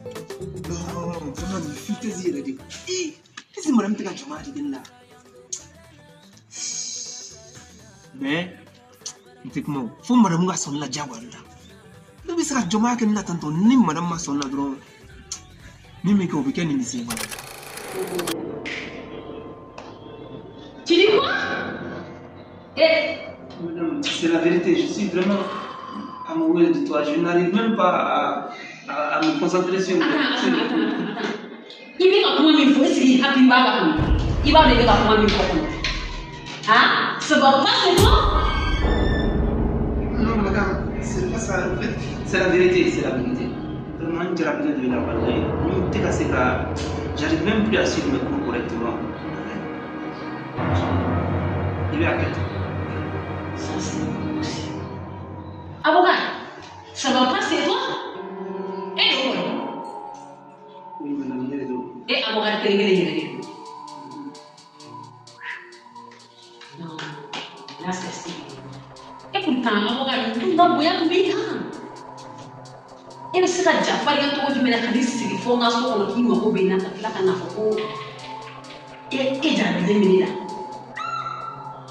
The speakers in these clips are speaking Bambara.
Non, vraiment nin foutaise yɛrɛ de. Ee, est-ce que madame tɛ ka jama de ne la? Mais n tɛ kuma o. Fo madame ka sɔn ne la diyagoya de la. Ne bɛ se ka jɔnmaya kɛ ne la tantɔ ni madame ma sɔn ne la dɔrɔn min bɛ kɛ o bɛ kɛ nin sen kɔnɔ. Tu dis quoi? Eh! Madame, c'est la vérité, je suis vraiment amoureux de toi. Je n'arrive même pas à me concentrer sur moi. Attends, attends, attends. I bɛ ka kuma min fɔ, est-ce que i hakili b'a la kɔni? I b'a dɔn i bɛ ka kuma min fɔ kɔni? Hein? Ça va pas, c'est toi? Non, madame, c'est pas ça. En fait, c'est la vérité, c'est la vérité. Vraiment, n jarabilen de la walayi. N tɛ ka se ka. J'arrive même plus à suivre mes cours correctement. I bɛ hakɛ to. Ça, c'est pas possible. Avocat, ça va pas, c'est toi? Eh, o kɔni. Oui, madame, ne de don. E avocat kelen kelen yɛrɛ de don. Non, là, c'est sérieux. Et pourtant, avocat, dun ka bonya tun b'i kan. E bɛ se ka jafarinya cogo jumɛn na ka n'i sigi fo n ka so kɔnɔ k'i mako bɛ n na ka tila ka n'a fɔ ko e jarabilen bɛ ne la.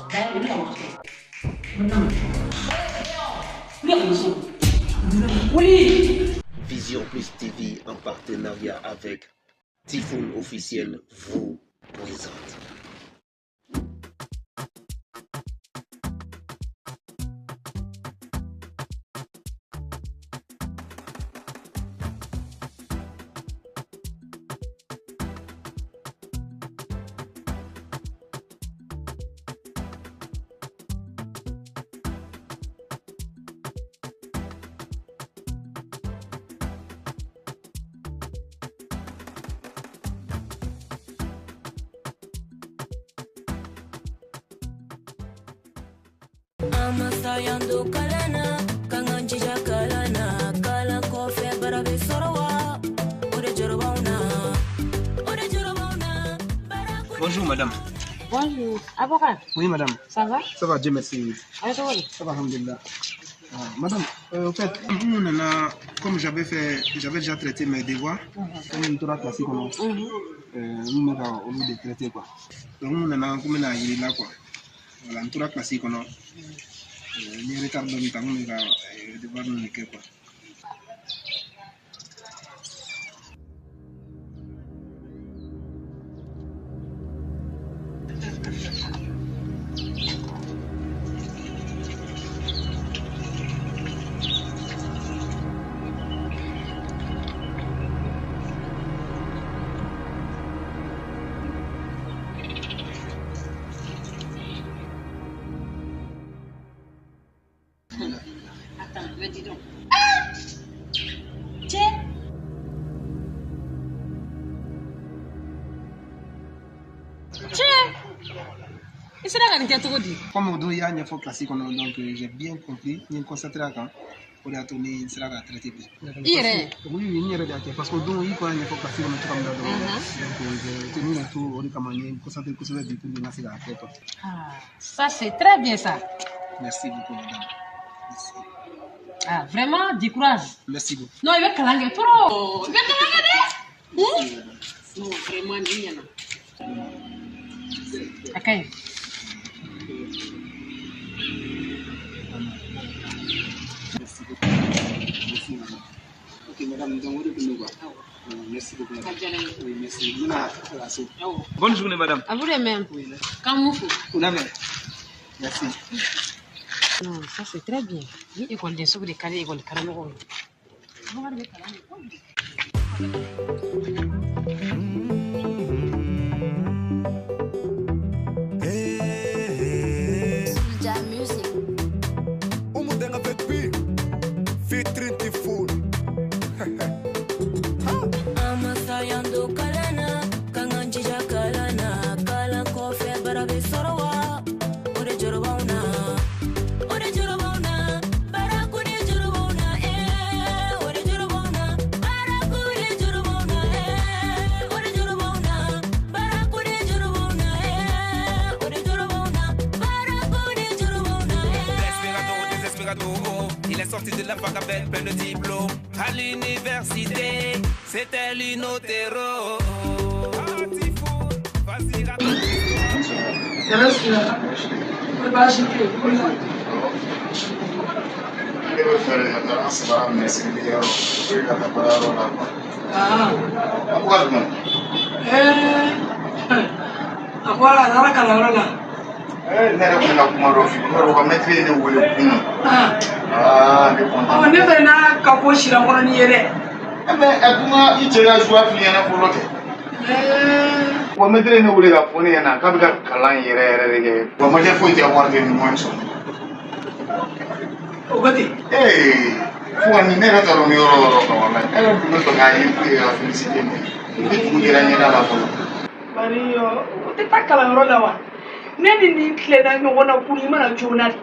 D'ailleurs, ne bɛ ka wari sɔrɔ. Wuli ka na so. Wuli! Vision Plus TV en partenariat avec Typhoon Officiel vous présente. Bonjour madame. Bonjour, avocat. Oui madame. Ça va? Ça va, Dieu merci. Ça va, alhamdoulilah. Madame, en fait, nous, on a, comme j'avais déjà traité mes devoirs, comme une torah classique, nous on a de traiter quoi. Donc nous on a comme on a là quoi. Voilà, une torah classique on a. Ni retard dans le temps, on a devoir nous quoi. Attends, mais dis donc. Ah! Tiens! Tiens! I sera ka nin kɛ cogo di? Comme o don i y'a ɲɛfɔ classe kɔnɔ, donc j'ai bien compris, n ye n concentré a kan, o de y'a to ni n sera k'a traiter bi. I yɛrɛ? Oui, oui, n yɛrɛ de y'a kɛ parce que o don i kun y'a ɲɛfɔ classe kɔnɔ cogoya min na dɔrɔn. Donc j'ai tenu le tout, o de kama n ye n concentré kosɛbɛ bi pour que n ka se k'a kɛ quoi. Ah, ça c'est très bien ça. Merci beaucoup madame. Merci. Ah, vraiment, du courage. Merci beaucoup. Non, i bɛ kalan kɛ trop. I bɛ kalan kɛ dɛ. Non, vraiment, nin ɲɛna. A ka ɲi. Merci beaucoup. Merci madame. Ok madame, donc o de tun don quoi. Merci beaucoup madame. A diyara n ye. Oui, merci. N bɛna a so. Bonne journée madame. À vous de même. Oui, merci. K'an m'u fo. O lamɛn. Merci. Non, ça c'est très bien. Ni école sugu de ka di école karamɔgɔw ye. Bakari bɛ kalan kɛ kojugu. Il est sorti de la fac avec plein de diplômes. À l'université, C'était l'inotero. Ah, Typhoon, vas-y, raconte l'histoire. Tɔɔrɔ si la. O baasi tɛ yen. Ne bɛ fɛ de ka taa an samara minɛ sirilikɛyɔrɔ pour ka taa baarayɔrɔ la quoi. Aa. A ko ka jumɛn? Ɛɛ, a bɔra, a taara kalanyɔrɔ la. Ne yɛrɛ tun bɛ ka kuma dɔ f'i ye, n b'a dɔn ka mɛtiri ye ne wele kunun. Aa. Aa, ne kɔntan. Ɔ, ne fɛnɛ n'a ka ko sira kɔnɔ ni ye dɛ. Mais a dun ka i cɛ ka joie f'i ɲɛna fɔlɔ kɛ. Ɛɛ. Wa mɛtiri ye ne wele k'a fɔ ne ɲɛna k'a bɛ ka kalan yɛrɛ yɛrɛ de kɛ. Wa matière foyi tɛ wari tɛ ni moyen sɔrɔ. O ko ten. Ee, fo ka nin ne yɛrɛ t'a dɔn n bɛ yɔrɔ o yɔrɔ kan walayi. E yɛrɛ tun bɛ fɛ k'a ye pour que ka féliciter mais ni dugu jɛra ɲɛda la fɔlɔ. Bari o tɛ taa kalanyɔrɔ la wa? Ne ni nin tilenna ɲɔgɔn na kunun, i mana joona de.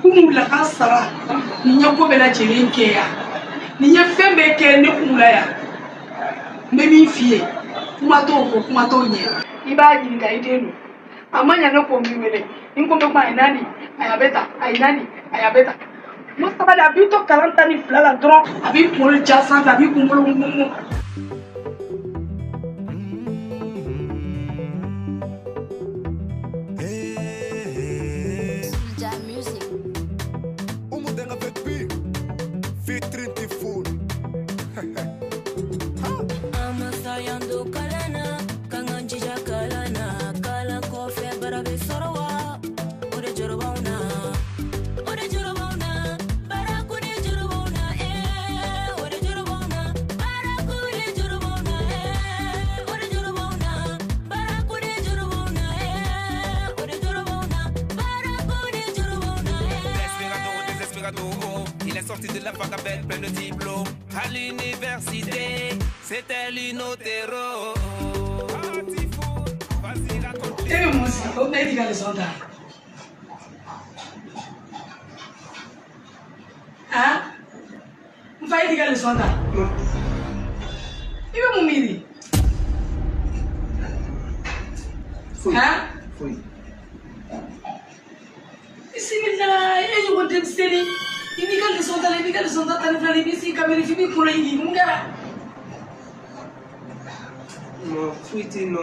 Kun wulila k'a sara nin ye ko bɛɛ lajɛlen kɛ yan. Nin ye fɛn bɛɛ kɛ ne kun la yan. N bɛ min f'i ye, kuma t'o kɔ, kuma t'o ɲɛ. I b'a ɲininka i den don. A ma ɲa ne ko n b'i wele. Ni n ko n bɛ kuma, a ye naani, a y'a bɛ ta, a ye naani, a y'a bɛ ta. N ko sabali, a b'i to kalan 12 la dɔrɔn, a b'i kunkolo ja sanfɛ, a b'i kunkolo ŋunuŋunu. Soulja Music. Oumou Denga avec P. Featuring Typhoon. Amasayando kalana, kangan jija kalana, kalan kɔfɛ baara bɛ sɔrɔ wa, o de jɔrɔ b'anw na, o de jɔrɔ b'anw na, baarako de jɔrɔ b'anw na, o de jɔrɔ b'anw na, baarako de jɔrɔ b'anw na, o de jɔrɔ b'anw na, baarako de jɔrɔ b'anw na, o de jɔrɔ b'anw na, baarako de jɔrɔ b'anw na. Desperado, desesperado, oh. Il est sorti de la fac avec plein de diplômes. À l'université, c'était l'inotero. Ah, Typhoon, vas-y, raconte E bɛ mun sisan? O bɛna e t'i ka leçon ta? Han? N fa, e t'i ka leçon ta? I bɛ mun miiri? Foyi. Han? Foyi. Bisimila, e ɲɔgɔn denmisɛnnin. I b'i ka leçon ta la, i b'i ka leçon ta 12 la, i b'i sigi ka miiri f'i b'i kunkolo yigi. Mun kɛra? Non, foyi tɛ yen nɔ,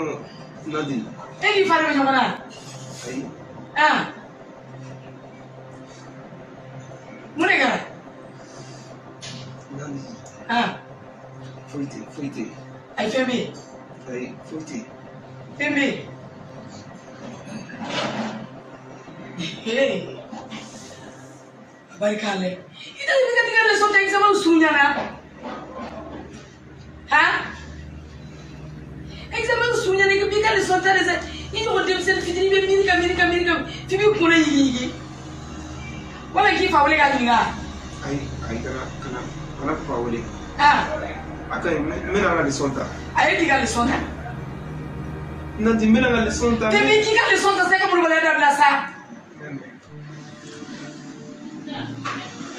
Nadi. E n'i fa de bɛ ɲɔgɔn na? Ayi. Han? Mun de kɛra? Nadi. Han? Foyi tɛ yen, foyi tɛ yen. Ayi, fɛn bɛ yen. Ayi, foyi tɛ yen. Fɛn bɛ yen. Hey. A barika la. I t'a ye i bɛ ka t'i ka leçon ta, examen surunyana. Han? Examen surunyana, i b'i ka leçon ta de sa. I ɲɔgɔn denmisɛnnin fitinin bɛ miiri ka miiri ka miiri ka f'i b'i kunkolo yigi yigi. Wala k'i fa wele k'a ɲininka. Ayi, ayi, kana, kana, kana fa wele. Han? A ka ɲi, n bɛna n ka leçon ta. A ye t'i ka leçon ta. Nadi, n bɛna n ka leçon ta. Depuis k'i ka leçon ta sa, i ka molobaliya dabila sa.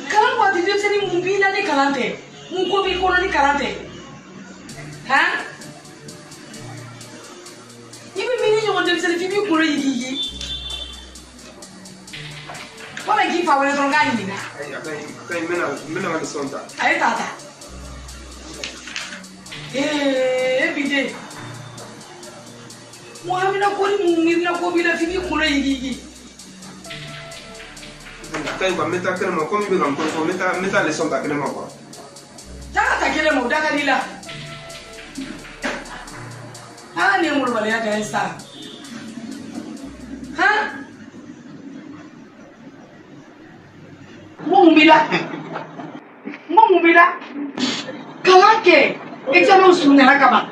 Kalan waati denmisɛnnin mun b'i la ni kalan tɛ? Mun ko b'i kɔnɔ ni kalan tɛ? Han? I bɛ miiri ɲɔgɔn denmisɛnnin f'i b'i kunkolo yigi yigi. Wala k'i fa wele dɔrɔn k'a ɲininka. Ayi, a ka ɲi, a ka ɲi, n bɛna n ka leçon ta. A ye ta ta. Ee, e bi den. Mun hamina ko ni mun miirina ko b'i la f'i b'i kunkolo yigi yigi. A ka ɲi quoi, n bɛ taa kɛnɛma komi i bɛ ka n kɔrɔfɔ, n bɛ taa leçon ta kɛnɛma quoi. Taa ka ta kɛnɛma, o da ka di i la. Aa, nin ye molobaliya dan ye sa. Han? N ko mun b'i la? N ko mun b'i la? Kalan kɛ, examen surunyana ka ban.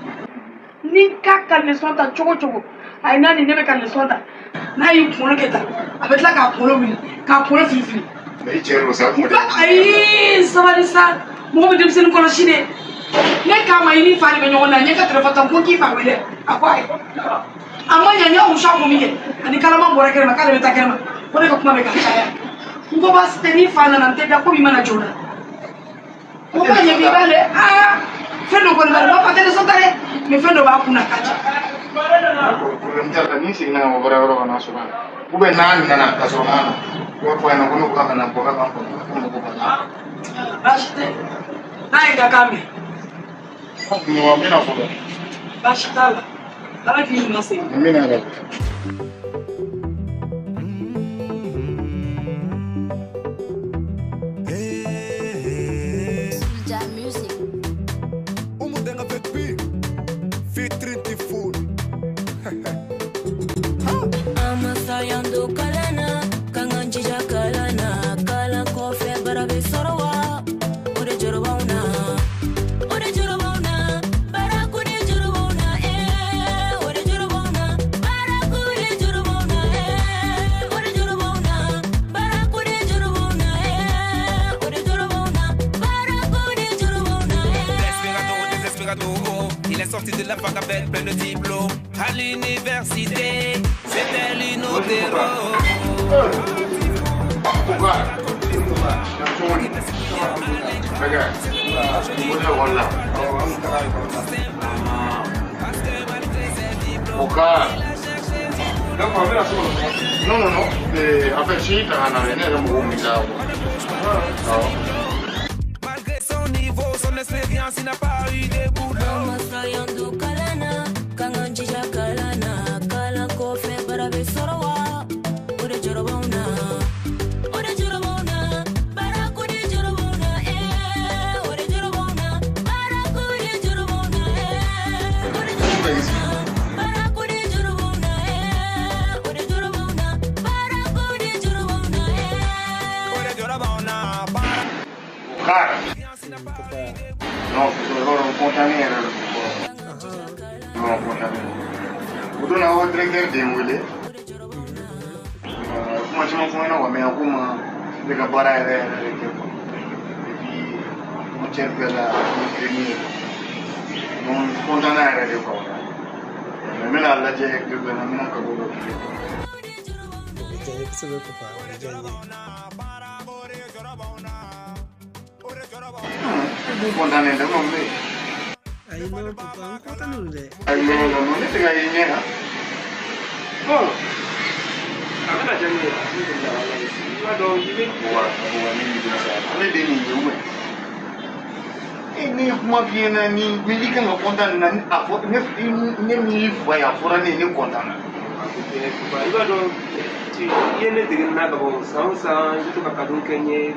Ni k'a ka leçon ta cogo o cogo, a ye naani ne bɛ ka leçon ta. N'a y'i kunkolo kɛ tan, a bɛ tila k'a kunkolo wuli, k'a kunkolo fili fili. Mais i cɛ don sa, kuma tɛ. Ayi, sabali sa, mɔgɔ bɛ denmisɛnnin kɔlɔsi dɛ. Ne k'a ma, i ni fa de bɛ ɲɔgɔn na, n ye ka telefɔni ta, n ko k'i fa wele. A ko ayi. A ma ɲa, n y'a wusu a kun min kɛ, ani kalaman bɔra kɛnɛma, k'ale bɛ taa kɛnɛma. Ko ne ka kuma bɛ ka caya. N ko baasi tɛ, n'i fa nana n tɛ da komi i mana joona. Ko k'a ɲɛ b'i b'ale, aa, fɛn dɔ kɔni b'a la, n b'a fɔ a tɛ leçon ta dɛ, mais fɛn dɔ b'a kun na k'a ca. Problème t'a la, ni seginna ka bɔ baarayɔrɔ ka na sɔrɔ yan. Ou bien n'a nana ka sɔrɔ n'a na, i b'a fɔ a ɲɛna ko ne ko k'a ka na bɔ k'a ka n kɔnɔ, ko mɔgɔ b'a la. Baasi tɛ, n'a ye dakan mɛn. Non, n bɛna fɔlɔ. Baasi t'a la, Ala k'i ɲuman segin. N bɛna yɛrɛ. Soulja Music. Umudenga avec B, featuring Typhoon. An ma sayan don kalan na, k'an k'an jija kalan na, kalan kɔfɛ baara bɛ sɔrɔ wa? O de jɔrɔ b'anw na. O de jɔrɔ b'anw na, baarako de jɔrɔ b'anw na, o de jɔrɔ b'anw na, baarako de jɔrɔ b'anw na, o de jɔrɔ b'anw na, baarako de jɔrɔ b'anw na, o de jɔrɔ b'anw na, baarako de jɔrɔ b'anw na. Desperado, desesperado, oh. Il est sorti de la fac avec plein de diplômes. À l'université, c'était l'inotero. Pourquoi? Fɛkɛ, o de ekɔli la. O ka. Non, non, non. En fait, si ta ka na ne yɛrɛ mɔgɔ min da quoi. Awɔ. Malgré son niveau, son expérience, il n'a pas eu de boulot. An ma sayan don kalan na, k'an k'an jija kalan na, kalan kɔfɛ baara bɛ sɔrɔ wa? O de jɔrɔ b'anw na. O de jɔrɔ b'anw na, baarako de jɔrɔ b'anw na, o de jɔrɔ b'anw na, baarako de jɔrɔ b'anw na, o de jɔrɔ b'anw na, baarako de jɔrɔ b'anw na, o de jɔrɔ b'anw na, baarako de jɔrɔ b'anw na. O ka. Non, yɔrɔ n content yɛrɛ de don. Non, content. O don na, o directeur de ye n wele. Kuma caman fɔ n ɲɛna quoi, mais a ko n ma n bɛ ka baara yɛrɛ yɛrɛ de kɛ quoi. Et puis matière bɛɛ la, n ye premier ye quoi. Donc n content na yɛrɛ de quoi. Mais n bɛna lajɛ tile fila in na, n bɛna cadeau dɔ k'i ye quoi. O bɛ diya n ye kosɛbɛ papa, o bɛ diya n ye. E dun content tɛ, mun bɛ yen? Ayi non papa, n content don dɛ. Ayi non non non, ne tɛ ka ye i ɲɛ kan. Bon, a bɛna diya n ye, alhamdulilah, walayi. I b'a dɔn i bɛ. Wa wa ne b'i dɔn sa, ne de ye nin ye ou bien? E ne ye kuma f'i ɲɛna ni i kan ka content nin na, a fɔ ne ne min y'i fa ye, a fɔra ne ye, ne content na. Papa, i b'a dɔn i ye ne dege nin na ka bɔ san o san, i bɛ to ka cadeau kɛ n ye.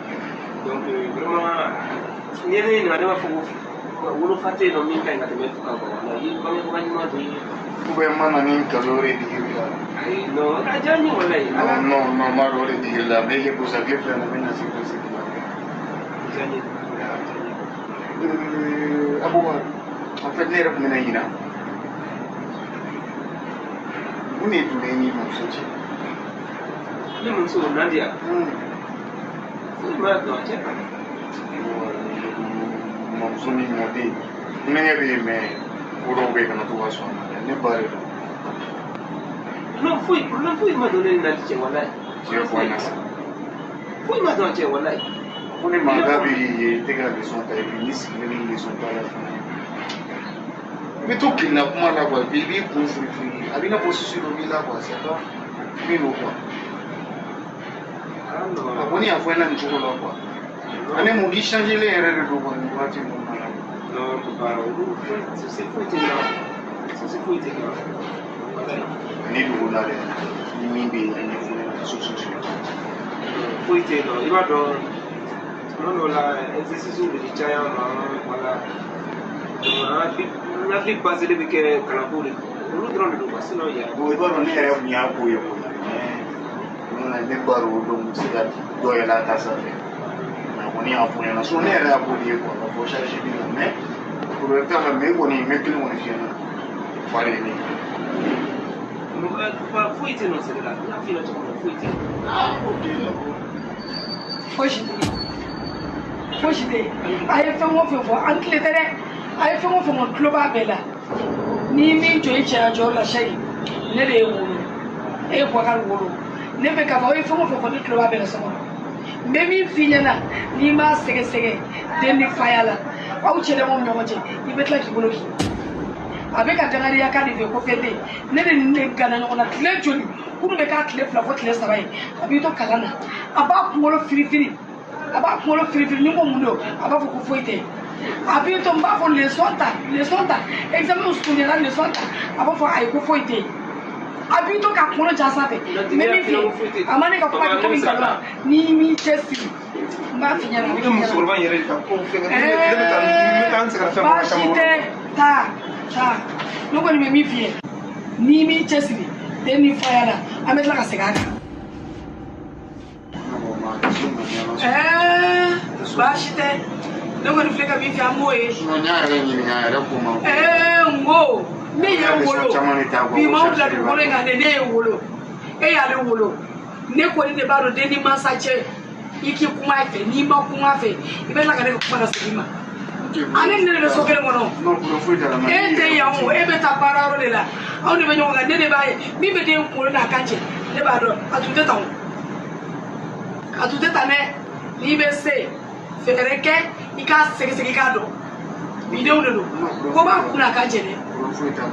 Donc vraiment, n'i ye ne ɲininka, ne b'a fɔ ko wolofa tɛ yen nɔ min ka ɲi ka tɛmɛ e kan quoi. Walayi, i ye bangebaga ɲuman de ye. Ou bien n ma na ni cadeau de digir'i la? Ayi non, a diyara n ye walayi. Non non non, n b'a dɔn o de digir'i la, mais e ko sa tile fila in na, n bɛ na surprise d'i ma. Diya n ye. Aboubacar, en fait ne yɛrɛ tun bɛna ɲina. Mun de donna i n'i mamuso cɛ? Ne muso Nadia, foyi ma don a cɛ. Mamuso ni mɔden, kulonkɛ bɛ yen, mais ko dɔw bɛ yen, kana to ka sɔn a ma dɛ, ne ba de don. Non, foyi, problème foyi ma don ne ni Nadia cɛ walayi. Tiɲɛ fɔ an ɲɛna sa. Foyi ma don a cɛ walayi. Ko ni mankan bɛ k'i ye, i tɛ ka leçon ta, et puis n'i sigilen bɛ leçon ta la fana, i bɛ to kelenna kuma la quoi, et puis i b'i kun firifiri, a b'i n'a fɔ souci dɔ b'i la quoi, c'est pas min don quoi. Ah non. A kɔni y'a fɔ n ɲɛna nin cogo la quoi. Ani mun i changé yɛrɛ de don quoi nin waati ninnu na. Non, papa, olu foyi, souci foyi tɛ n na. Souci foyi tɛ n na. Walayi. Ani dogo la dɛ, ni min bɛ yen, a ɲɛfɔ ne ɲɛna souci sɔrɔ. Foyi tɛ yen nɔ, i b'a dɔn tuma dɔw la exercice de bɛ caya an ma, wala. Donc an hakili basé bɛ kɛ kalanko de kan. Olu dɔrɔn de don quoi, sinon ya. Bon, i b'a dɔn ne yɛrɛ kun y'a ko ye quoi, mais mun na ne ba don, donc n bɛ se ka dɔ yɛlɛ a ta sanfɛ. Mais a kɔni y'a fɔ n ɲɛna, sinon ne yɛrɛ y'a ko de ye quoi, k'a fɔ charge b'i kan, mais problème t'a la, mais i kɔni n bɛ kelen kɔni f'i ɲɛna, fa de ye ne ye. Papa, foyi tɛ yen nɔ sɛbɛ la. N y'a f'i ɲɛna cogo min na, foyi tɛ yen. Ah, ok, d'accord. Fosi tɛ yen, fosi tɛ yen. A ye fɛn o fɛn fɔ, an tile tɛ dɛ. A ye fɛn o fɛn fɔ, n tulo b'a bɛɛ la. N'i min jɔ i cɛya jɔyɔrɔ la, Sɛki, ne de ye wolo, e ye Bubakari wolo. Ne bɛ k'a fɔ, aw ye fɛn o fɛn fɔ, ne tulo b'a bɛɛ la so kɔnɔ. N bɛ min f'i ɲɛna, n'i m'a sɛgɛsɛgɛ den ni faya la, aw cɛ damaw ni ɲɔgɔn cɛ, i bɛ tila k'i bolo k'i. A bɛ ka dangariya kan de fɛ ko fɛn tɛ yen. Ne de ni ne ganna ɲɔgɔn na tile joli, kunun bɛ k'a tile 2 fo tile 3 ye. A b'i to kalan na, a b'a kunkolo firifiri, a b'a kunkolo firifiri. Ni n ko mun don, a b'a fɔ ko foyi tɛ. A b'i to n b'a fɔ leçon ta leçon ta examen surunyana leçon ta a b'a fɔ ayi ko foyi tɛ yen. A b'i to ka kunkolo ja sanfɛ n bɛ min f'i ye a ma ne ka kuma kɛ komi nkalon n'i m'i cɛsiri n b'a f'i ɲɛna. Ne ka musokɔrɔba in yɛrɛ de ka ko fɛngɛ ne bɛ taa n bɛ taa n sɛgɛn fɛn bɔ Baasi tɛ taa taa ne kɔni bɛ min f'i ye n'i m'i cɛsiri den ni faya la an bɛ tila ka segin a kan. Baasi tɛ ne kɔni filɛ ka min f'i ye an b'o ye. N y'a yɛrɛ ɲininka a yɛrɛ ko ma. N ko ne ye wolo bi m'aw bila dugukolo in kan dɛ ne ye wolo e y'ale wolo ne kɔni de b'a dɔn den ni mansa cɛ i k'i kuma a fɛ n'i ma kuma a fɛ i bɛ tila ka ne ka kuma lasegin i ma. Ale ni ne de bɛ so kelen kɔnɔ e tɛ yan o e bɛ taa baarayɔrɔ de la anw de bɛ ɲɔgɔn kan ne de b'a ye min bɛ den kunkolo n'a kan cɛ ne b'a dɔn a tun tɛ tan o a tun tɛ tan dɛ n'i bɛ se fɛɛrɛ kɛ i k'a sɛgɛsɛgɛ i k'a dɔn bi denw de don ko b'a kun n'a kan cɛ dɛ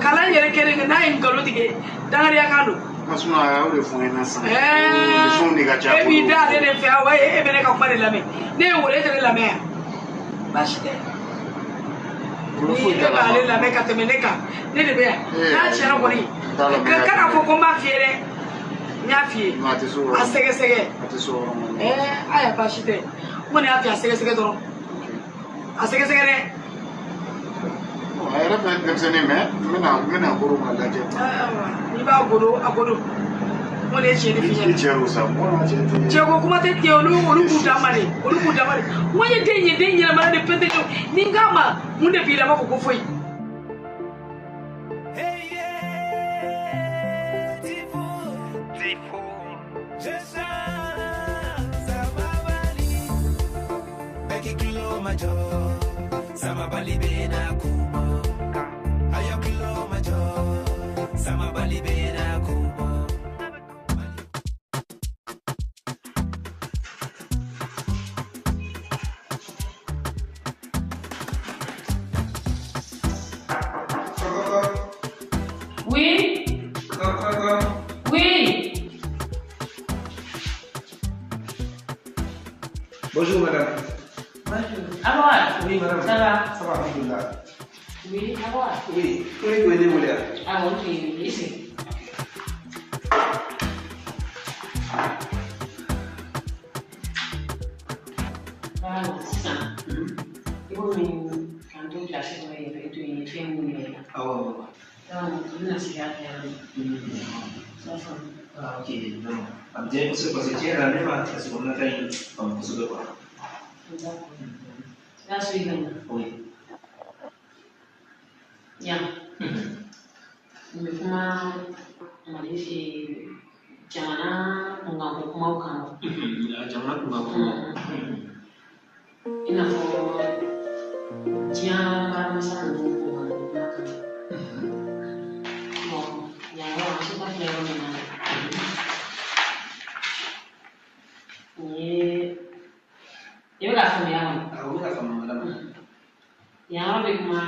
kalan yɛrɛ kɛlen n'a ye nkalon tigɛ dangariya kan don. A y'o de fɔ n ɲɛna sisan. E b'i da ale de fɛ wa e bɛ ne ka kuma de lamɛn ne ye wolo e tɛ ne lamɛn yan baasi tɛ. Ni e b'ale lamɛn ka tɛmɛ ne kan ne de bɛ yan n'a tiɲɛna kɔni kana fɔ ko n b'a f'i ye dɛ n y'a f'i ye a sɛgɛsɛgɛ ayiwa baasi tɛ n kɔni y'a f'i ye a sɛgɛsɛgɛ dɔrɔn a sɛgɛsɛgɛ dɛ. A yɛrɛ fɛnɛ denmisɛnnin mɛ n bɛna goro k'a lajɛ. N'i b'a goro a goro n kɔni ye tiɲɛ de f'i ɲɛna. I cɛ don sa mɔgɔ n'a cɛ tɛ. Cɛko kuma tɛ tiɲɛ olu b'u dan ma de olu b'u dan ma de n ko n ye den ye den ɲɛnamaya de pente ni n k'a ma mun de b'i la n b'a fɔ ko foyi. Oui. Oui. Bonjour madame. Bonjour. Awa. Oui madame. Ça va? Ça va, alhamdoulilah. Oui, Awa. Oui, oui, oui, oui. Ah ok, ici. Voilà, sisan. I ko min k'an to kilasi kɔnɔ yen i tun ye fɛn minnu yɛrɛ la. Awɔ. Donc, n bɛna segin a kan yan nɔ. Ah ok, non. A bɛ diya n ye kosɛbɛ parce que tiɲɛ yɛrɛ la ne ma kilasi kɔnɔna ta in faamu kosɛbɛ quoi. D'accord. I b'a so i ka na. Oui. Yan. N bɛ kuma Mali jamana kunkanko kumaw kan. Jamana kunkanko kumaw. I n'a fɔ diɲɛ baaramisɛn ninnu kunkanko kuma kan. Bon, yan yɔrɔ an ta filɛ yɔrɔ min na. Nin ye i bɛ k'a faamuya wa? Awɔ, n bɛ k'a faamu madame. Yan yɔrɔ bɛ kuma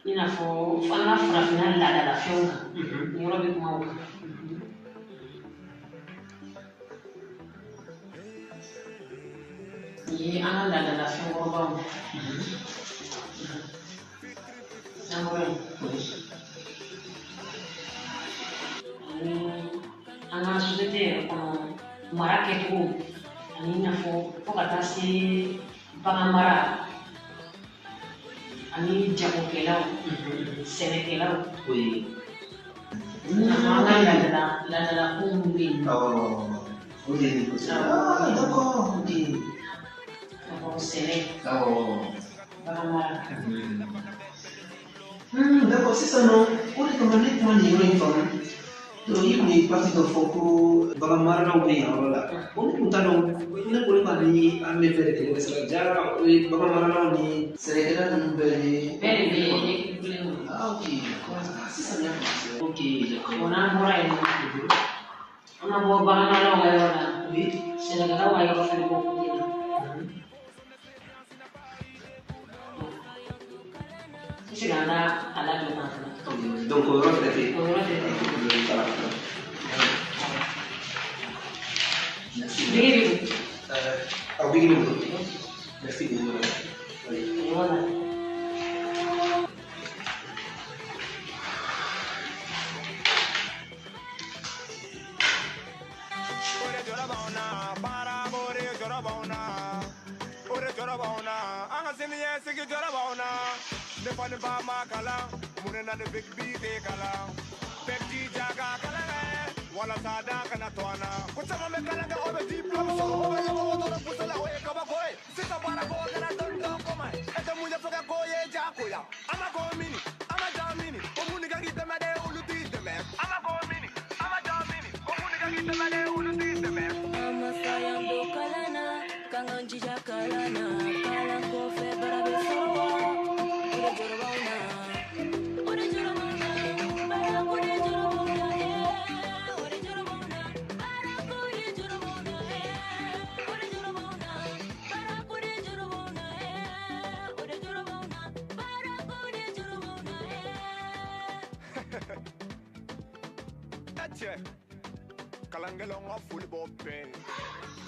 i n'a fɔ an ka farafinna laadalafɛnw kan. Nin yɔrɔ bɛ kuma o kan. Nin ye an ka laadalafɛn kɔrɔbaw ye. N'an bɔra yen. Ani an ka société yɛrɛ kɔnɔ mara kɛcogo ani i n'a fɔ fo ka taa se bagan mara ani jagokɛlaw sɛnɛkɛlaw. Oui. I n'a fɔ an ka laadala ko minnu bɛ yen. Awɔ, o de ye nin kosɛbɛ. Ah d'accord, ok. I n'a fɔ sɛnɛ. Awɔ. Bagan mara. D'accord, sisan nɔ o de kama ne kuma nin yɔrɔ in faamu. Donc i kun ye partie dɔ fɔ ko bagan maralaw bɛ yan yɔrɔ la. Bon ne kun t'a dɔn ne ko ne ma ni an bɛ bɛɛ de kɛ ɲɔgɔn sira ja bagan maralaw ni sɛnɛkɛla ninnu bɛɛ de. Bɛɛ de bɛ équipe kelen kɔnɔ. Ah ok, sisan n y'a faamu. Ok, d'accord. Bon n'an bɔra yen nɔ an ma bɔ bagan maralaw ka yɔrɔ la. Oui. Sɛnɛkɛlaw ka yɔrɔ fɛnɛ b'o côté la. I tɛ se k'an ka a lajɔ tan fana. Donc o yɔrɔ fɛnɛ tɛ yen. O yɔrɔ fɛnɛ tɛ yen. Merci. Bigi b'i kun. Aw bigi b'i bolo. Merci beaucoup madame. Oui. Voilà.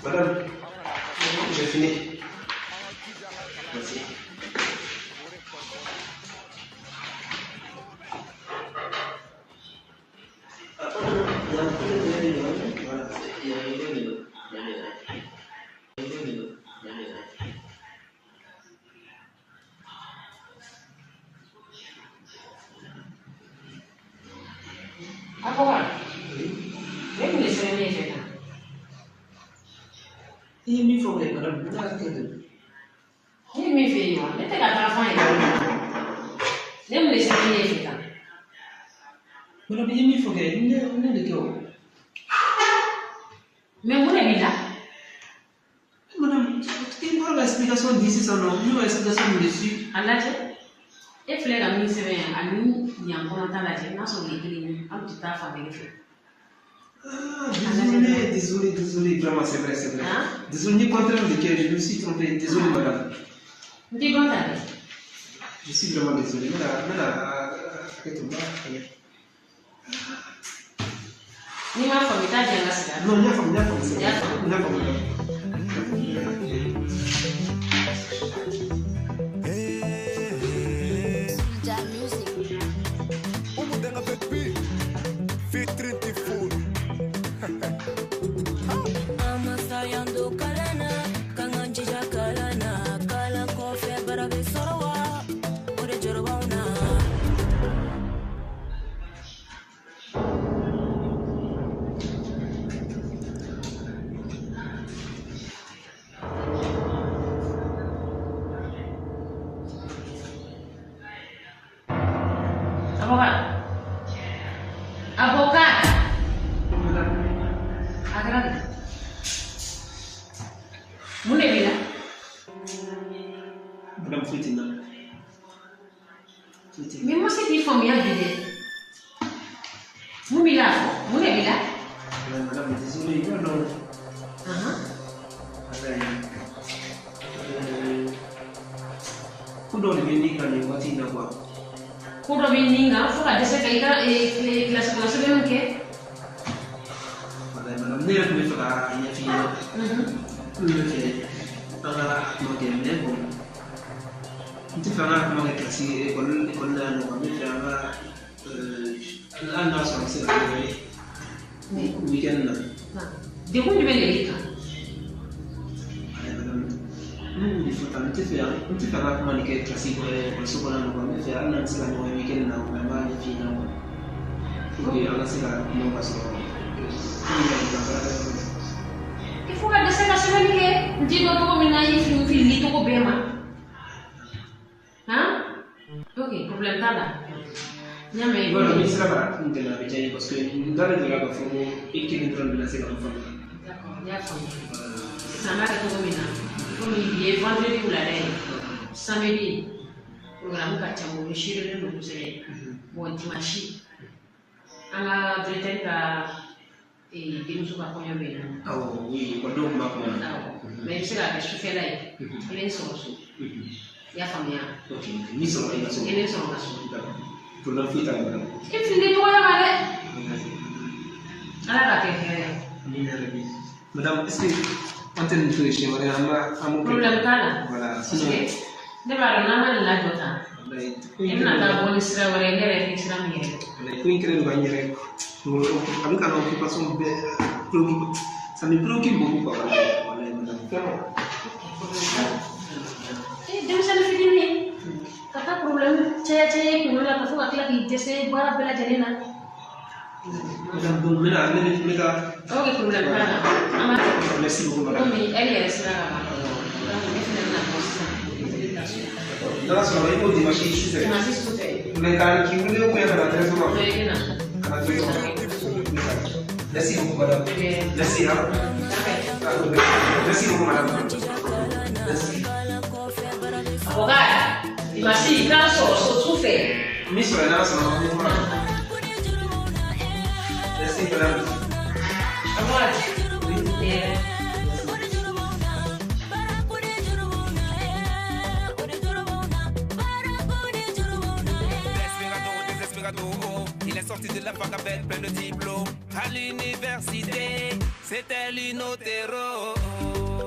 Madame, j'ai fini. Merci. Mais mun de b'i la? Madame, i bɔra ka explication di sisan nɔ, ne ka explication min dessus. A lajɛ, e filɛ ka min sɛbɛn yan ani yan kɔnɔta lajɛ, n'a sɔrɔ o ye kelen ye, an tɛ taa fan kelen fɛ. Ah, désolé, désolé, désolé, vraiment c'est vrai, c'est vrai. Hein? Désolé, ni contraire de quel, je me suis trompé, désolé madame. N tɛ dɔn ta dɛ. Je suis vraiment désolé, n bɛna hakɛ to n b'a fɛngɛ. N'i m'a faamu i t'a di an ka sigi. Non, n y'a faamu, n y'a faamu, c'est I y'a faamu. N y'a faamu. Avocat. A kɛra di? Mun de b'i la? Madame, foyi tɛ n na. Foyi tɛ n na. Mais ma se k'i faamuya bi dɛ. Mun b'i la fɔ? Mun de b'i la? Madame, désolé, i b'a dɔn. Ko dɔ de bɛ ne kan nin waati in na quoi. Ko dɔ bɛ nin kan fo ka dɛsɛ ka i ka kilasi kɔnɔ sɛbɛnniw kɛ. Walayi madame, ne yɛrɛ tun bɛ fɛ ka ɲɛf'i ɲɛna. N tun bɛ fɛ an ka kuma kɛ mais bon n tɛ fɛ an ka kuma kɛ kilasi ekɔli la yan nɔ n bɛ fɛ an ka hali n'a sɔrɔ an bɛ se ka ɲɔgɔn ye weekend na. Degun jumɛn de b'i kan? N de fɔ tan n tɛ fɛ an ka kuma nin kɛ kilasi kɔnɔ ekɔliso kɔnɔ yan nɔ n bɛ fɛ hali n'an tɛ se ka ɲɔgɔn ye weekend na n b'a ɲɛf'i ɲɛna quoi pour que an ka se ka kuma ka sɔrɔ Il faut ka dɛsɛ ka sɛbɛnni kɛ n t'i dɔn cogo min na i fili filili cogo bɛɛ ma. Han? Ok, problème t'a la. N y'a mɛn. I b'a dɔn n'i sera ka n dɛmɛ a bɛ diya n ye parce que n dalen don a la k'a fɔ ko i kelen dɔrɔn de bɛna se ka n faamuya. D'accord, n y'a faamu. Sisan an b'a kɛ cogo min na, komi bi ye vendredi wulada ye, samedi programme ka ca n bolo, sirilen don kosɛbɛ. Bon, dimanche an ka directeur ka denmuso ka kɔɲɔ bɛ yen nɔ. Awɔ, oui, ekɔlidenw tun b'a kɔnɔ. Awɔ, mais i bɛ se k'a kɛ sufɛla ye, i bɛ n sɔrɔ so. I y'a faamuya? Ok, n b'i sɔrɔ i ka so. I bɛ n sɔrɔ n ka so. D'accord. Problème foyi t'a la madame. I fili tɔgɔya ma dɛ. Ala k'a kɛ hɛrɛ ye. Amina yarabi. Madame, est-ce que an tɛ nin to yen siɲɛ wɛrɛ an b'a an b'o kɛ? Problème t'a la. Voilà, Parce sinon que Ne b'a dɔn n'an ma nin lajɔ tan. I bɛna taa bɔ ni sira wɛrɛ ye, ne yɛrɛ tɛ sira min yɛrɛ. Ko in kɛlen don ka n yɛrɛ kunkolo a bɛ ka n ka occupation bɛɛ préoccupe, ça me préoccupe beaucoup quoi. Walayi madame, vraiment. Denmisɛnnin fitinin ka taa problème caya caya i kunkolo la ka fɔ ka tila k'i dɛsɛ baara bɛɛ lajɛlen na. Madame, donc n bɛna ne bɛ n bɛ taa. Ok, problème t'a la. An b'a. Merci beaucoup madame. Komi ɛri yɛrɛ sera ka ban. Donc ne fɛnɛ bɛna bɔ sisan. Ne bɛ taa so. N'ala sɔnna i ko dimanche su fɛ. Dimanche su fɛ. Mais k'a k'i wele ou bien ka na directement. Non, i bɛ na. Ka na directement. Merci beaucoup madame. Merci hein. Merci beaucoup madame. Merci. Avocat, dimanche i k'a sɔrɔ so su fɛ. N b'i sɔrɔ yen n'ala sɔnna ma n bɛ kuma. Merci madame. Au revoir. Oui. Il est sorti de la fac avec plein de diplômes. À l'université, c'était l'inotero.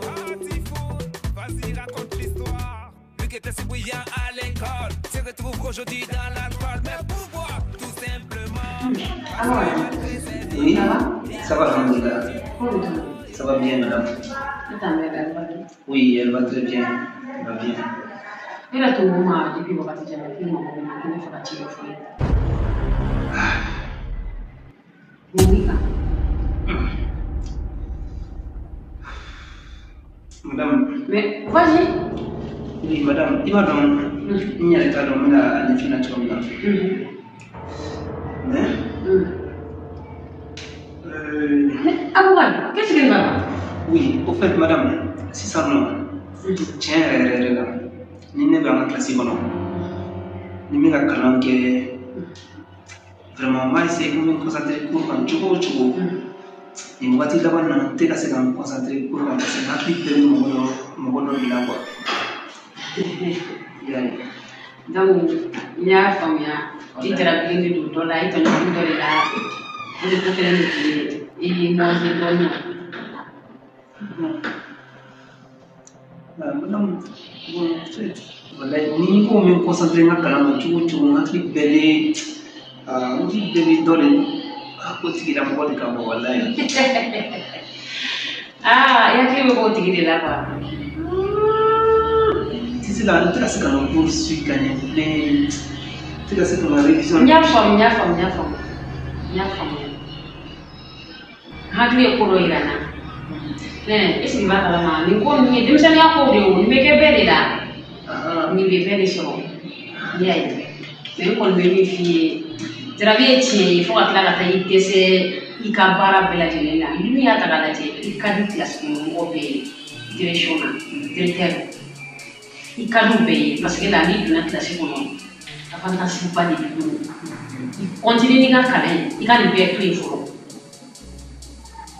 Ah, Typhoon, vas-y, raconte l'histoire. Lui qui était si brillant à l'école se retrouve aujourd'hui dans l'alcool. Mais pourquoi? Tout simplement. Oui, ça va, alhamdoulilah. Ça va bien, madame. Oui, elle va très bien. Elle va bien. Ne tun ko ma depuis wagati jan k'i mago bɛ n na ko ne fɛ ka ci dɔ fɔ ye. Mun b'i kan? Madame. Mais vas-y. Oui, madame, i b'a dɔn n yɛrɛ t'a dɔn n bɛna a ɲɛf'i ɲɛna cogo min na. Mais. Mais Aboubacar, qu'est-ce qui ne va pas? Oui, au fait, madame, sisan nɔ, tiɲɛ yɛrɛ yɛrɛ yɛrɛ la, ni ne bɛ an ka kilasi kɔnɔ, ni n bɛ ka kalan kɛ, vraiment n b'a essayer ko n bɛ n concentrer cours kan cogo o cogo, nin waati laban ninnu na n tɛ ka se ka n concentrer cours kan parce que n hakili bɛɛ bɛ mɔgɔ dɔ de la quoi. I y'a ye. Donc n y'a faamuya, i jarabilen de don dɔ la, i tɔɲɔgɔn dɔ de la, o de ko kɛlen don k'i i mɔzi dɔɔnin. Madame, bon, en fait, walayi ni ko min concentré n ka kalan na cogo o cogo, n hakili bɛɛ bɛ n hakili bɛɛ bɛ dɔ de o tigilamɔgɔ de kan walayi. Ah, i hakili bɛ k'o tigi de la quoi. Tɛ se ka n tɛ ka se ka n ka cours suivre ka ɲɛ bilen, n tɛ ka se ka n ka révision. N y'a faamu, n y'a faamu, n y'a faamu, n y'a faamuya. N hakili ye ko dɔ yira n na. Est-ce que i b'a kalama nin ko ninnu ye denmisɛnninya kow de ye o, nin bɛ kɛ bɛɛ de la. Nin bɛ bɛɛ de sɔrɔ. N'i y'a ye. Mais n kɔni bɛ min f'i ye, jarabi ye tiɲɛ ye fo ka tila ka taa i dɛsɛ i ka baara bɛɛ lajɛlen la. Ni min y'a ta k'a lajɛ, i ka di kilasi kɔnɔ mɔgɔw bɛɛ ye, direction na, directeur. I ka di u bɛɛ ye parce que la n'i donna kilasi kɔnɔ, avantage ba de b'i bolo. I continue n'i ka kalan ye, i ka nin bɛɛ to yen fɔlɔ.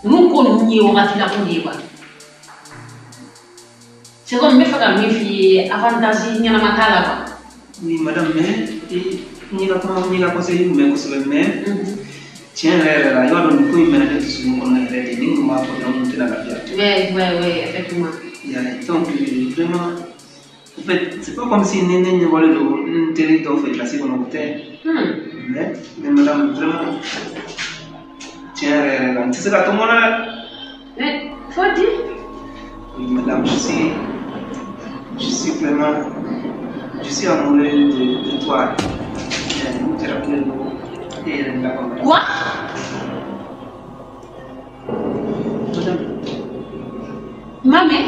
Ninnu ko ninnu ye wagati la ko de ye quoi. C'est comme n bɛ fɛ ka min f'i ye, avantage ɲɛnama t'a la quoi. Oui, madame, mais n y'i ka kuma n y'i ka conseil mɛn kosɛbɛ, mais tiɲɛ yɛrɛ yɛrɛ la, i b'a dɔn nin ko in mɛnna ne dusukun kɔnɔ yɛrɛ de, ni n kun b'a fɔ dɔrɔn n tɛna lafiya. Ouais, ouais, ouais, effectivement. Donc, vraiment, en fait, c'est pas comme si ne ne ɲɛbɔlen don n teri dɔw fɛ kilasi kɔnɔ, o tɛ. Mais madame, vraiment, tiɲɛ yɛrɛ yɛrɛ la, n tɛ se ka to n kɔnɔ dɛ. Mais faut dire. Oui, madame, je suis vraiment, je suis amoureux de toi. Quoi? Madame. Mamé?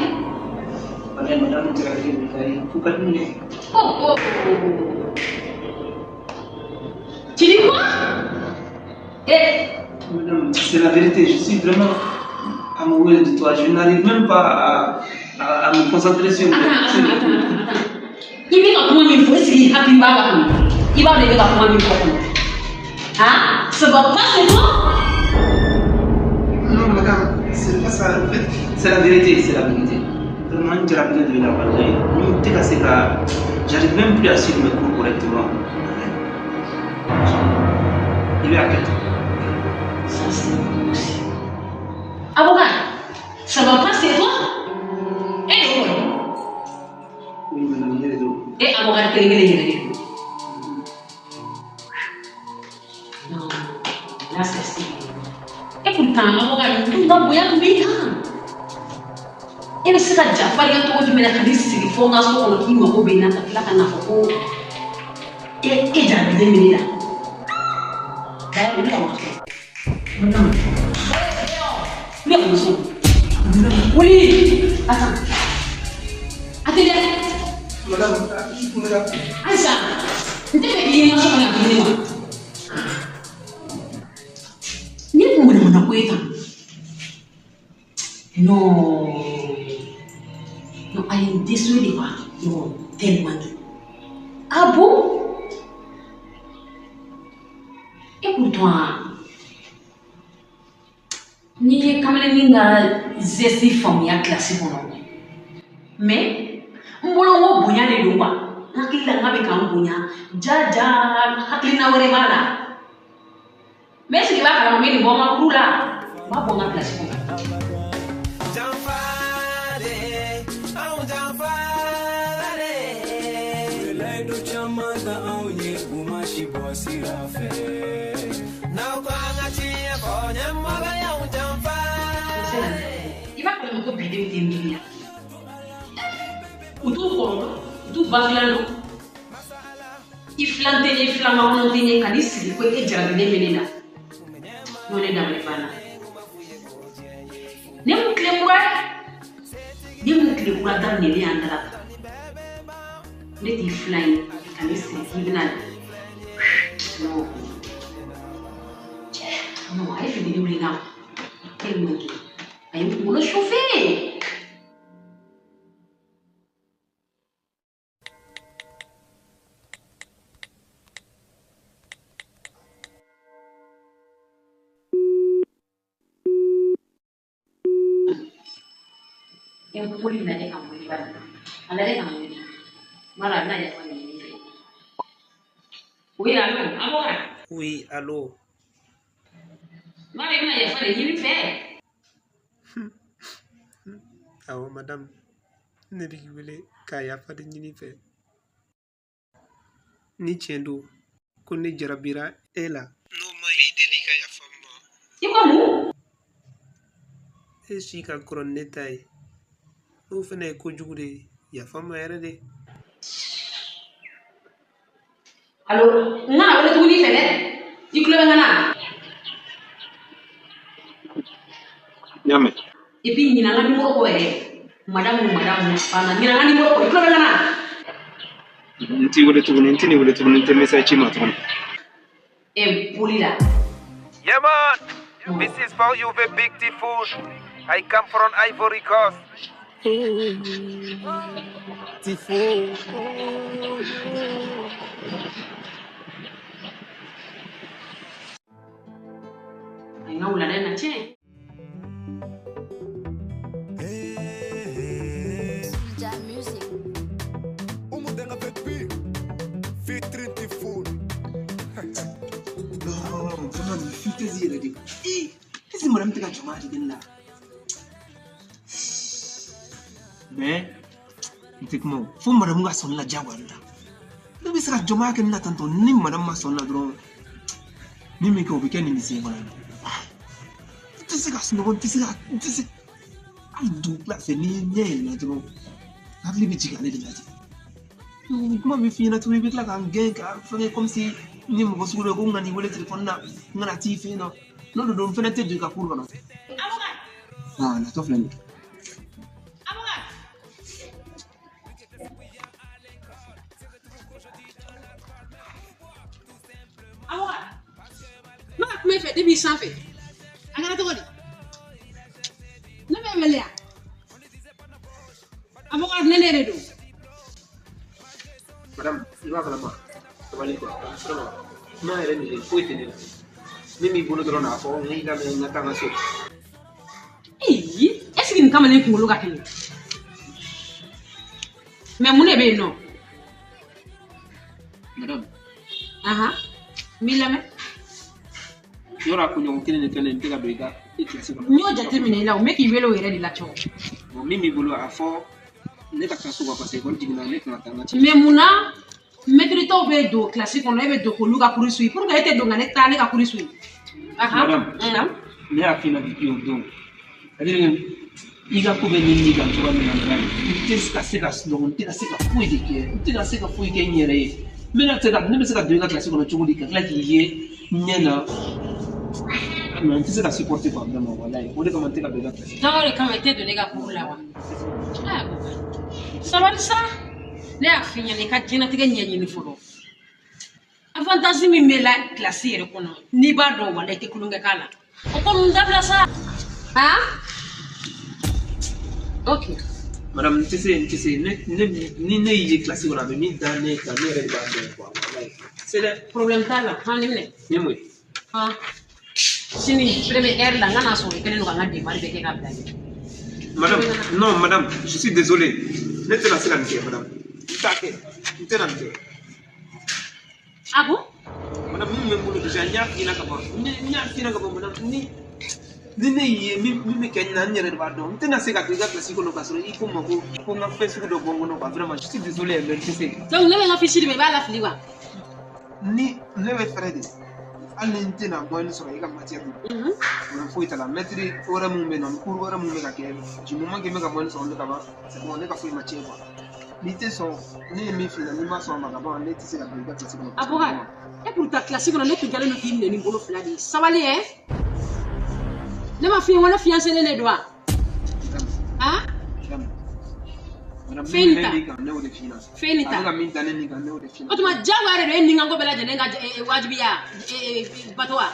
Madame, madame, Oh, oh, oh. Tu dis quoi? Eh. Madame, c'est la vérité, je suis vraiment amoureux de toi. Je n'arrive même pas à me concentrer sur le. Attends, attends, attends. I bɛ ka kuma min fɔ, est-ce que i hakili b'a la kɔni? I b'a dɔn i bɛ ka kuma min fɔ kɔni? Hein? Ça va pas, c'est toi? Non, madame, c'est pas ça. En fait, c'est la vérité, c'est la vérité. Vraiment, je rappelle de la vérité. J'arrive même plus à suivre mes cours correctement. Il est à quel temps? Ça, c'est possible. Avocat, ça va pas, c'est toi? Eh, oui. Oui, madame, il est. Là, c'est sérieux. Et pourtant, Aboubacar, n ka bonya tun b'i kan. E bɛ se ka jafarinya cogo jumɛn na ka n'i sigi fo n ka so kɔnɔ k'i mago bɛ n na ka tila ka n'a fɔ ko e jarabilen bɛ ne la. D'ailleurs, wuli ka bɔ n ka so. Wuli ka bɔ so. Wuli! Attends. Atelier. Madame, madame. Aïssa, n tɛ fɛ k'i ye n ka so kɔnɔ yan tuguni wa? Ni kun manamana ko ye tan. Non. Non, a ye n désolé de quoi. Non, tellement que. Ah bon? Et pourtant, n'i ye kamalennin ka zeste faamuya kilasi kɔnɔ, mais n bolo n ko bonya de don quoi. N hakili la n k'a bɛ ka n bonya, ja ja hakilina wɛrɛ b'a la. Mais est-ce que i b'a kalama n bɛ nin bɔ n ka kuru la? N b'a bɔ n ka kilasi kɔnɔ. I b'a kalama ko bidenw tɛ miiri la. U t'u kɔrɔ dɔn, u t'u ba filan dɔn. I filan tɛ n ye, filan makɔnɔ tɛ n ye, ka n'i sigi ko e jarabilen bɛ ne la. N'o ne dabali banna. Ne mun tile kura ye? Ne mun tile kura daminɛlen y'an da la. Ne t'i filan ye, ka n'i sigi k'i bɛna. Non. Non, a ye fitiri wuli n na. Tellement que a ye n kunkolo chauffer. N wuli lajɛ ka n wele bari. A lajɛ ka n wele. N b'a dɔn a bɛna yafa ɲini ne fɛ. Oui, allô, Aboubacar. Oui, allô. N b'a dɔn i bɛna yafa de ɲini n fɛ. Awɔ, madame. Ne b'i wele ka yafa de ɲini fɛ. Ni tiɲɛ don ko ne jarabira e la. N'o ma ɲi, i deli ka yafa n ma. I ko mun? E si ka kɔrɔ ni ne ta ye. N'o fana ye kojugu de ye, yafa n ma yɛrɛ de. Allo, n kana wele tuguni i fɛ dɛ. I tulo bɛ n kan na? N y'a mɛn. Et puis ɲinɛ n ka numéro kɔ yɛrɛ. Madame, madame, banna ɲinɛ n ka numéro kɔ. I tulo bɛ n kan na? N t'i wele tuguni, n t'i ni wele tuguni, n tɛ message ci ma tuguni. Impoli la. Yeah man, this is for you the big Typhoon. I come from Ivory Coast. Typhoon. A ye n ka wulada in na tiɲɛ. Non, vraiment, nin foutaise yɛrɛ de. Ii, est-ce que madame tɛ ka jama de ne la? Mais n tɛ kuma o. Fo madame ka sɔn ne la diyagoya de la. Ne bɛ se ka jɔnmaya kɛ ne la tantɔ ni madame ma sɔn ne la dɔrɔn min bɛ kɛ o bɛ kɛ nin sen kɔnɔ. N tɛ se ka sunɔgɔ, n tɛ se ka n tɛ se hali dugukila fɛ n'i ɲɛ yɛlɛnna dɔrɔn hakili bɛ jigin ale de la ten. Kuma bɛ f'i ɲɛna tuguni i bɛ tila ka n gɛn ka fɛngɛ comme si n ye mɔgɔ sugu dɔ ye ko n ka n'i wele telefɔni na n kana t'i fɛ yen nɔ. N'o de don n fɛnɛ tɛ don i ka kuru kɔnɔ. Ah, natɔ filɛ nin ye. Aboubacar, ne ka kuma i fɛ depuis sanfɛ. A kɛra cogo di? Ne bɛ wele yan. Aboubacar, ne de don. Madame, i b'a kalama sabali quoi, vraiment kuma yɛrɛ nege foyi tɛ ne la. Min b'i bolo dɔrɔn n'a fɔ n k'i lamɛn n ka taa n ka so. Ee, est ce que nin kamalen kunkolo ka kɛnɛ? Mais mun de bɛ yen nɔ? Madame, Ahan, n b'i lamɛn. Yɔrɔ a kunɲɔgɔn kelen de kɛ ne n tɛ ka don i ka i kilasi kɔnɔ. N y'o jateminɛ i la o, n bɛ k'i wele o yɛrɛ de la cɔgɔ. Bon, min b'i bolo a fɔ ne ka taa so quoi, parce que ekɔli jiginna ne kan ka taa n ka ci. Mais mun na mɛtiri tɔw bɛ don kilasi kɔnɔ e bɛ don k'olu ka kuru suit pour que e tɛ don ka ne taa ne ka kuru suit? Madame, ne y'a f'i ɲɛna depuis o don, c'est-à-dire i ka ko bɛ ɲini kan cogoya min na, madame, n tɛ ka se ka sunɔgɔ, n tɛ ka se ka foyi de kɛ, n tɛ ka se ka foyi kɛ n yɛrɛ ye. N bɛna se ka ne bɛ se ka don i ka kilasi kɔnɔ cogo di ka tila k'i ye n ɲɛ na? Mais n tɛ se ka supporter quoi, vraiment, walayi, o de kama n tɛ ka don i ka kilasi. Donc o de kama i tɛ don ne ka cours la wa? Sabali sa, ne y'a f'i ɲɛna i ka diɲɛlatigɛ ɲɛɲini fɔlɔ. Avantage min bɛ la kilasi yɛrɛ kɔnɔ, n'i b'a dɔn wala i tɛ kulonkɛ k'a la. O ko ninnu dabila sa. Han? Ok. Madame, n tɛ se, n tɛ se, ne ni ne y'i ye kilasi kɔnɔ, a bɛ min da ne kan, ne yɛrɛ de b'a dɔn quoi, walayi. C'est dɛ. Problème t'a la, han, nin minɛ. Ni mun ye? Han. Sini première heure la, n ka n'a sɔrɔ i kɛlen don ka n ka devoir bɛɛ kɛ ka bila yen. Madame, non, madame, je suis désolé. Ne tɛna se ka nin kɛ, madame. N t'a kɛ. N tɛna nin kɛ. Ah bon? Madame, min bɛ n bolo déjà, n y'a f'i ɲɛna ka ban. N y'a f'i ɲɛna ka ban, madame. Ni ne y'i ye, min bɛ kɛ n na, n yɛrɛ de b'a dɔn. N tɛna se ka don i ka kilasi kɔnɔ k'a sɔrɔ i ko n ma ko n ka fɛn sugu dɔ bɔ n kɔnɔ quoi. Vraiment, je suis désolé, mais n tɛ se. Donc ne bɛ n ka fiche d'i ma, i b'a lafili wa? Ni ne bɛ fɛrɛ de, hali ni n tɛna moyenne sɔrɔ i ka matière na, problème foyi t'a la. Maître wɛrɛ mun bɛ yen nɔ, cours wɛrɛ mun bɛ ka kɛ, du moment que n bɛ ka moyenne sɔrɔ ne ka ban, c'est bon, ne ka foyi ma tiɲɛ quoi. N'i tɛ sɔn, ne ye min f'i ɲɛna, n'i ma sɔn a ma ka ban, ne tɛ se ka don i ka kilasi kɔnɔ. Aboubacar, e pourtant kilasi kɔnɔ ne tun kɛlen don k'i minɛ ni bolo fila de ye. Sabali ɛ. Ne ma f'i ye ko ne fiancé de don wa? Han? Madame, Fɛn nin ta. min bɛ ne kan, ne y'o de f'i ɲɛna. Fɛn nin ta. A bɛ ka min da ne nin kan, ne y'o de f'i ɲɛna. O tuma diyagoya de don e ni n ka ko bɛɛ lajɛlen ka wajibiya bato wa?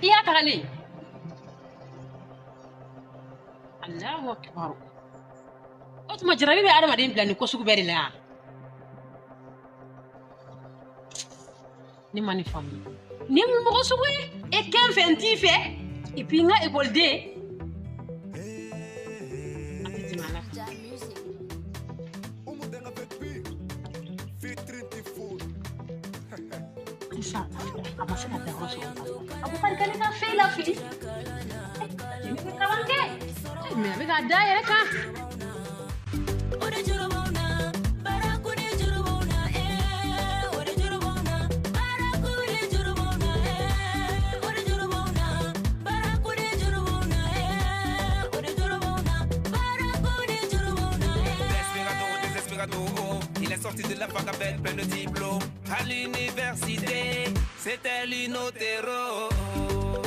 I y'a tagalen. Alahu akibaru. O tuma jarabi bɛ adamaden bila nin ko sugu bɛɛ de la yan. Ne ma nin faamu. Nin ye mun mɔgɔ sugu ye? E kɛ n fɛ, n t'i fɛ. Et puis n ka ekɔliden. A tɛ tɛmɛ ala kan. Sisan a ma se ka dayɔrɔ sɔrɔ. A ko bari ka ne ka fɛn lafili. Ne bɛ kalan kɛ. Mais a bɛ k'a da a yɛrɛ kan. Il est sorti de la fac avec plein de diplômes. À l'université, c'était l'inotero.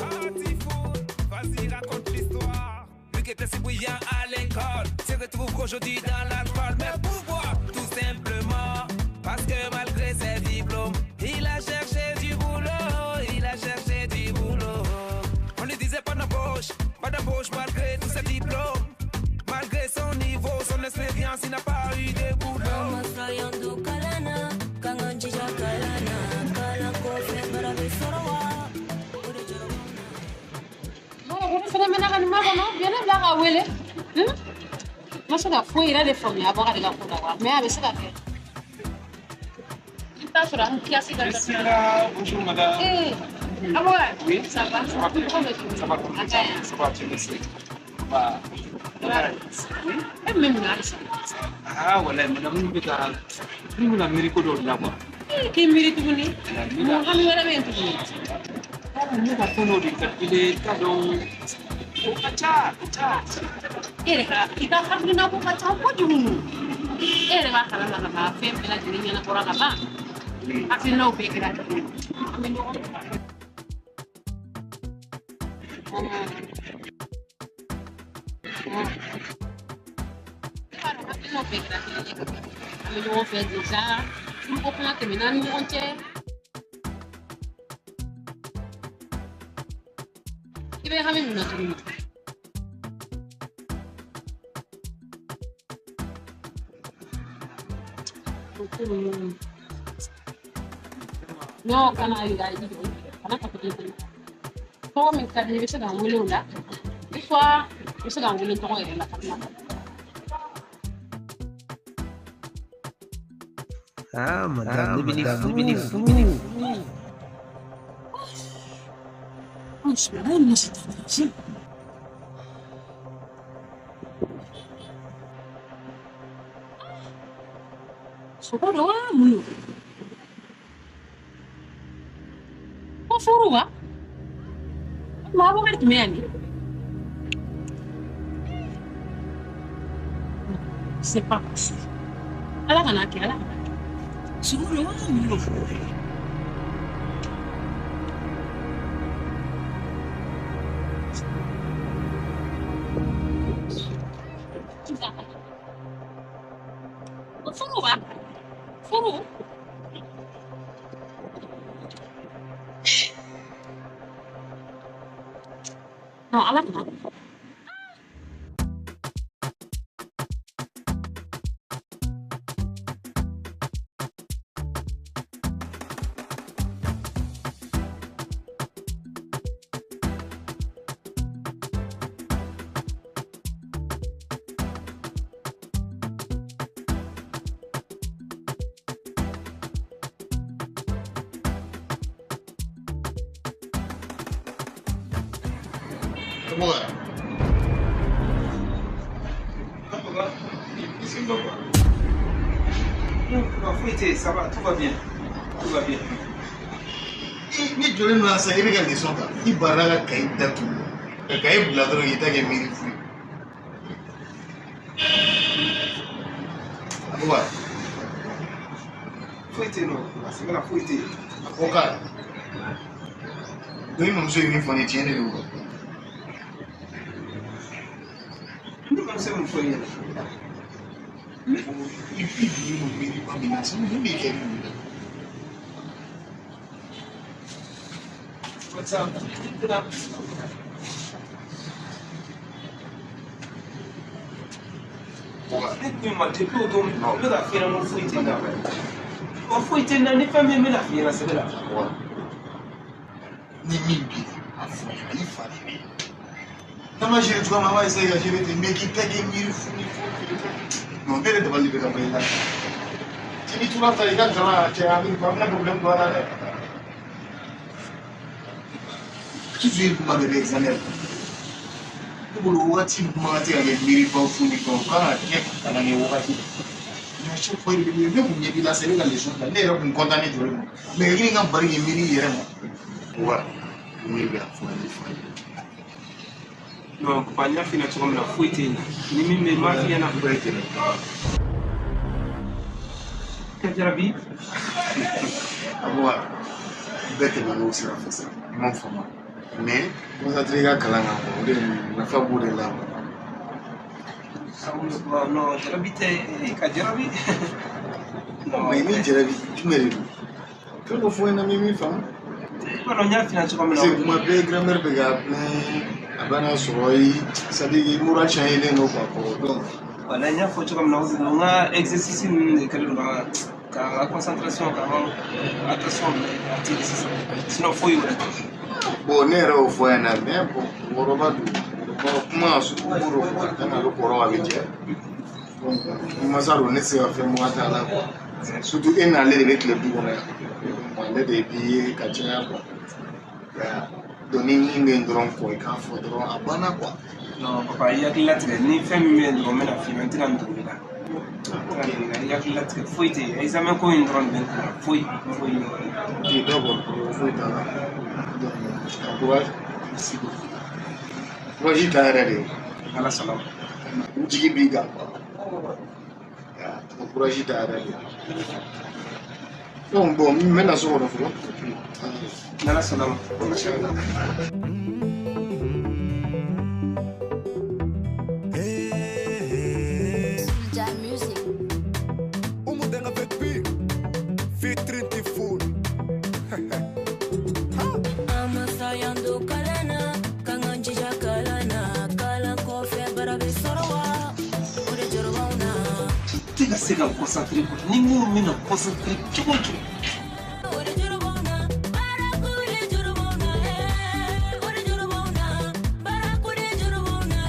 Ah, Typhoon, vas-y, raconte l'histoire. Lui qui était si brillant à l'école se retrouve aujourd'hui dans l'alcool. Mais pourquoi? Tout simplement parce que malgré ses diplômes, il a cherché du boulot. Il a cherché du boulot. On lui disait pas d'embauche malgré tous ses diplômes. Malgré son niveau, son expérience, il n'a pas eu de boulot. Bon, ne fana mɛnna ka nin makɔnɔ, bi ye ne bila k'a wele. N ma se ka foyi yɛrɛ de faamuya Aboubacar de ka ko la wa, mais a bɛ se ka kɛ. I bɛ taa sɔrɔ an kilasi ka Je suis là, bonjour madame. Eh, Aboubacar. Oui. Ça va? Ça va bien. Comment vas-tu? Ça va bien. A ka ɲi. Ça va, Dieu merci. Bah, oui. E min bɛ mun na halisa? Ah, walayi, madame, n bɛ ka n bɛna miiri ko dɔw de la quoi. Eh, k'i miiri tuguni? Mun hami wɛrɛ bɛ yen tuguni? Ne ka fɛn dɔw de calculer, t'a dɔn, o ka ca, a ka ca. E yɛrɛ ka i ka hakilina ko ka ca kojugu. E yɛrɛ b'a kalama ka ban, fɛn bɛɛ lajɛlen ɲɛnabɔra ka ban. Hakilinaw bɛɛ kɛra kelen ye. An bɛ ɲɔgɔn fɛ. E b'a dɔn hakilinaw bɛɛ kɛra kelen ye ka ban. An bɛ ɲɔgɔn fɛ déjà, furuko kuma tɛmɛna an ni ɲɔgɔn cɛ. I bɛ hami mun na tuguni? Non, kana yira i jɔ, kana ka to ten. Tɔgɔ min ka di i bɛ se ka n wele o la. Des fois, i bɛ se ka n wele n tɔgɔ yɛrɛ la Fatumata. Ah, madame, ne bɛ nin furu. Sogo don wa mun don? Ko Ko furu wa? O tuma Abubakar tun bɛ yan de. C'est pas possible. Ala kana kɛ, Ala kana kɛ. Sogo don wa mun don? Ko furu wa? Furu? Non, Ala kana kɛ. Boubacar. Papa, qu'est-ce qui va pas? Non, papa, foyi tɛ yen, ça va, tout va bien. Tout va bien. Ni jɔlen nana sisan i bɛ ka leçon ta i barila ka kaye datugu ka kaye bila dɔrɔn k'i ta kɛ miiri fu ye. Boubacar. Foyi tɛ yen nɔ, papa, sɛbɛ la foyi tɛ yen. A ko k'a donc i mamuso ye min fɔ ne ye tiɲɛ de don wa? Ne mamuso ye mun fɔ i ɲɛna? I donnen don miiriba min na sisan mun de kɛ nin na? Ne tun ma depuis o don n bɛ ka f'i ɲɛna ko foyi tɛ n na. Wa foyi tɛ n na, ni fɛn min bɛ na f'i ɲɛna sɛbɛ la. Ni min b'i la a fɔ ɲɛna i fa de bɛ yen. N'an ma gérer cogoya min na an b'a essayer ka gérer ten mais k'i ta kɛ miiri fu ni fu. Non, ne yɛrɛ dabali bɛ ka ban i la. Cɛ n'i tora ta i ka kalan cɛ a bɛ a bɛna problème don a la dɛ. Toujours kuma bɛɛ bɛ examen la. Ne bolo wagati min kuma tɛ ka kɛ miiriba fu ni fɛnw kan ka kɛ kalan kɛ wagati de. Mais à chaque fois i bɛ ne kun ɲɛ b'i la sisan i bɛ ka leçon ta ne yɛrɛ kun content ne jɔlen don mais ka girin ka bari k'i miiri i yɛrɛ ma. Wa min bɛ a fɔ ne fa ye. Non, papa, n y'a f'i ɲɛna cogo min na foyi tɛ yen. Ni min bɛ yen n b'a f'i ɲɛna. Foyi tɛ yen. Ka jarabi. Abuba, bɛɛ tɛmɛna n'o sira fɛ sa i m'a faamu mais concentré i ka kalan kan quoi o de nafa b'o de la quoi. Non, jarabi tɛ ka jarabi. Non mais ni jarabi jumɛn de don? Fɛn dɔ fɔ n ɲɛna n bɛ min faamu. I b'a dɔn n y'a f'i ɲɛna cogo min na. Parce que kuma bɛɛ grammaire bɛ ka plein a bɛna sɔrɔ i c'est à dire i moral changé don quoi donc. Wala n y'a fɔ cogo min na o de don n ka exercice ninnu de kɛlen don ka n ka concentration ka n ka attention attirer sisan sinon foyi wɛrɛ tɛ. Bon ne yɛrɛ y'o fɔ a ɲɛna mais bon mɔgɔkɔrɔba don mɔgɔkɔrɔba kuma sugu ko don quoi tant que a bɛ kɔrɔ a bɛ jɛ donc ni masa don ne tɛ se ka fɛn bɔ a ta la quoi surtout e n'ale de bɛ tile du kɔnɔ yan ale de b'i ye ka caya quoi donc ni min bɛ yen dɔrɔn kɔ i k'a fɔ dɔrɔn a banna quoi. Non papa, i hakili latigɛ ni fɛn min bɛ yen dɔrɔn n bɛna f'i ɲɛna n tɛna n dogo i la. I hakili latigɛ foyi tɛ yen examen ko in dɔrɔn de bɛ n kunna foyi foyi. Ok d'accord problème foyi t'a la donc je t'encourage. Merci beaucoup. Courage ta yɛrɛ de ye. Ala sɔnna ma. N jigi b'i kan quoi. Courage ta yɛrɛ de ye. Donc bon n bɛ na so kɔnɔ fɔlɔ. N'Ala sɔnna ma. Inchallah. Soulja Music. An ma kalan na, k'an k'an jija kalan na, kalan kɔfɛ baara bɛ sɔrɔ wa? O de jɔrɔ b'anw na. Tɛ ka se ka concentrer quoi ni n ko n bɛna concentrer cogo o cogo. O de jɔrɔ b'anw na, baara ko de jɔrɔ b'anw na, o de jɔrɔ b'anw na, baara ko de jɔrɔ b'anw na,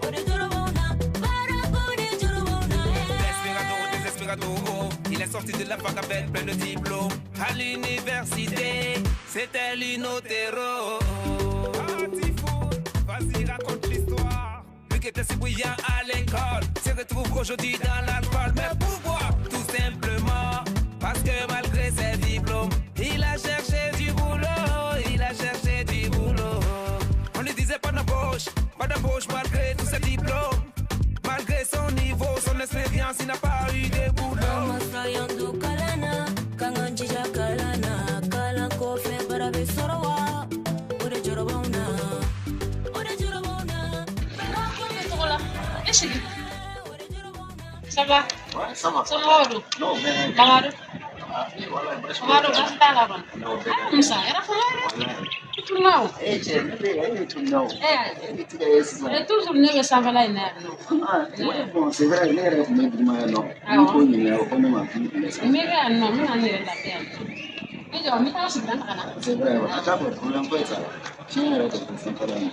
o de jɔrɔ b'anw na, baara ko de jɔrɔ b'anw na. Desperado, desesperado, oh. Il est sorti de la fac avec plein de diplômes. À l'université, c'était l'inotero. Vas-y, raconte l'histoire. Lui qui était si brillant à l'école se retrouve aujourd'hui dans l'alcool. Mais pourquoi? Tout simplement parce que malgré ses diplômes, il a cherché du boulot. Ça va? Ouais, ça va. Ça va, Non, mais. Mamadou. Ah, voilà, Mamadou, basi t'a la kɔni. Non, Ah, Musa, yɛrɛ fana yɛrɛ. I tununa o. Eh, cɛ, ne bɛ e de tununa o. Eh, E de ti ka ye sisan. eh, toujours ne bɛ sanfɛla in na yan nɔ. Ah, ouais, bon, c'est vrai, ne yɛrɛ tun bɛ duguma yan nɔ. N ko ɲininka o ko ne ma k'i tun bɛ N bɛ yan nɔ, n bɛna n yɛrɛ lafiya yan nɔ. Ne jɔ, n bɛ taa sigilan ta ka na. C'est vrai, a t'a fɔ problème foyi t'a la. Tiɲɛ yɛrɛ tɛ sanfɛla in na.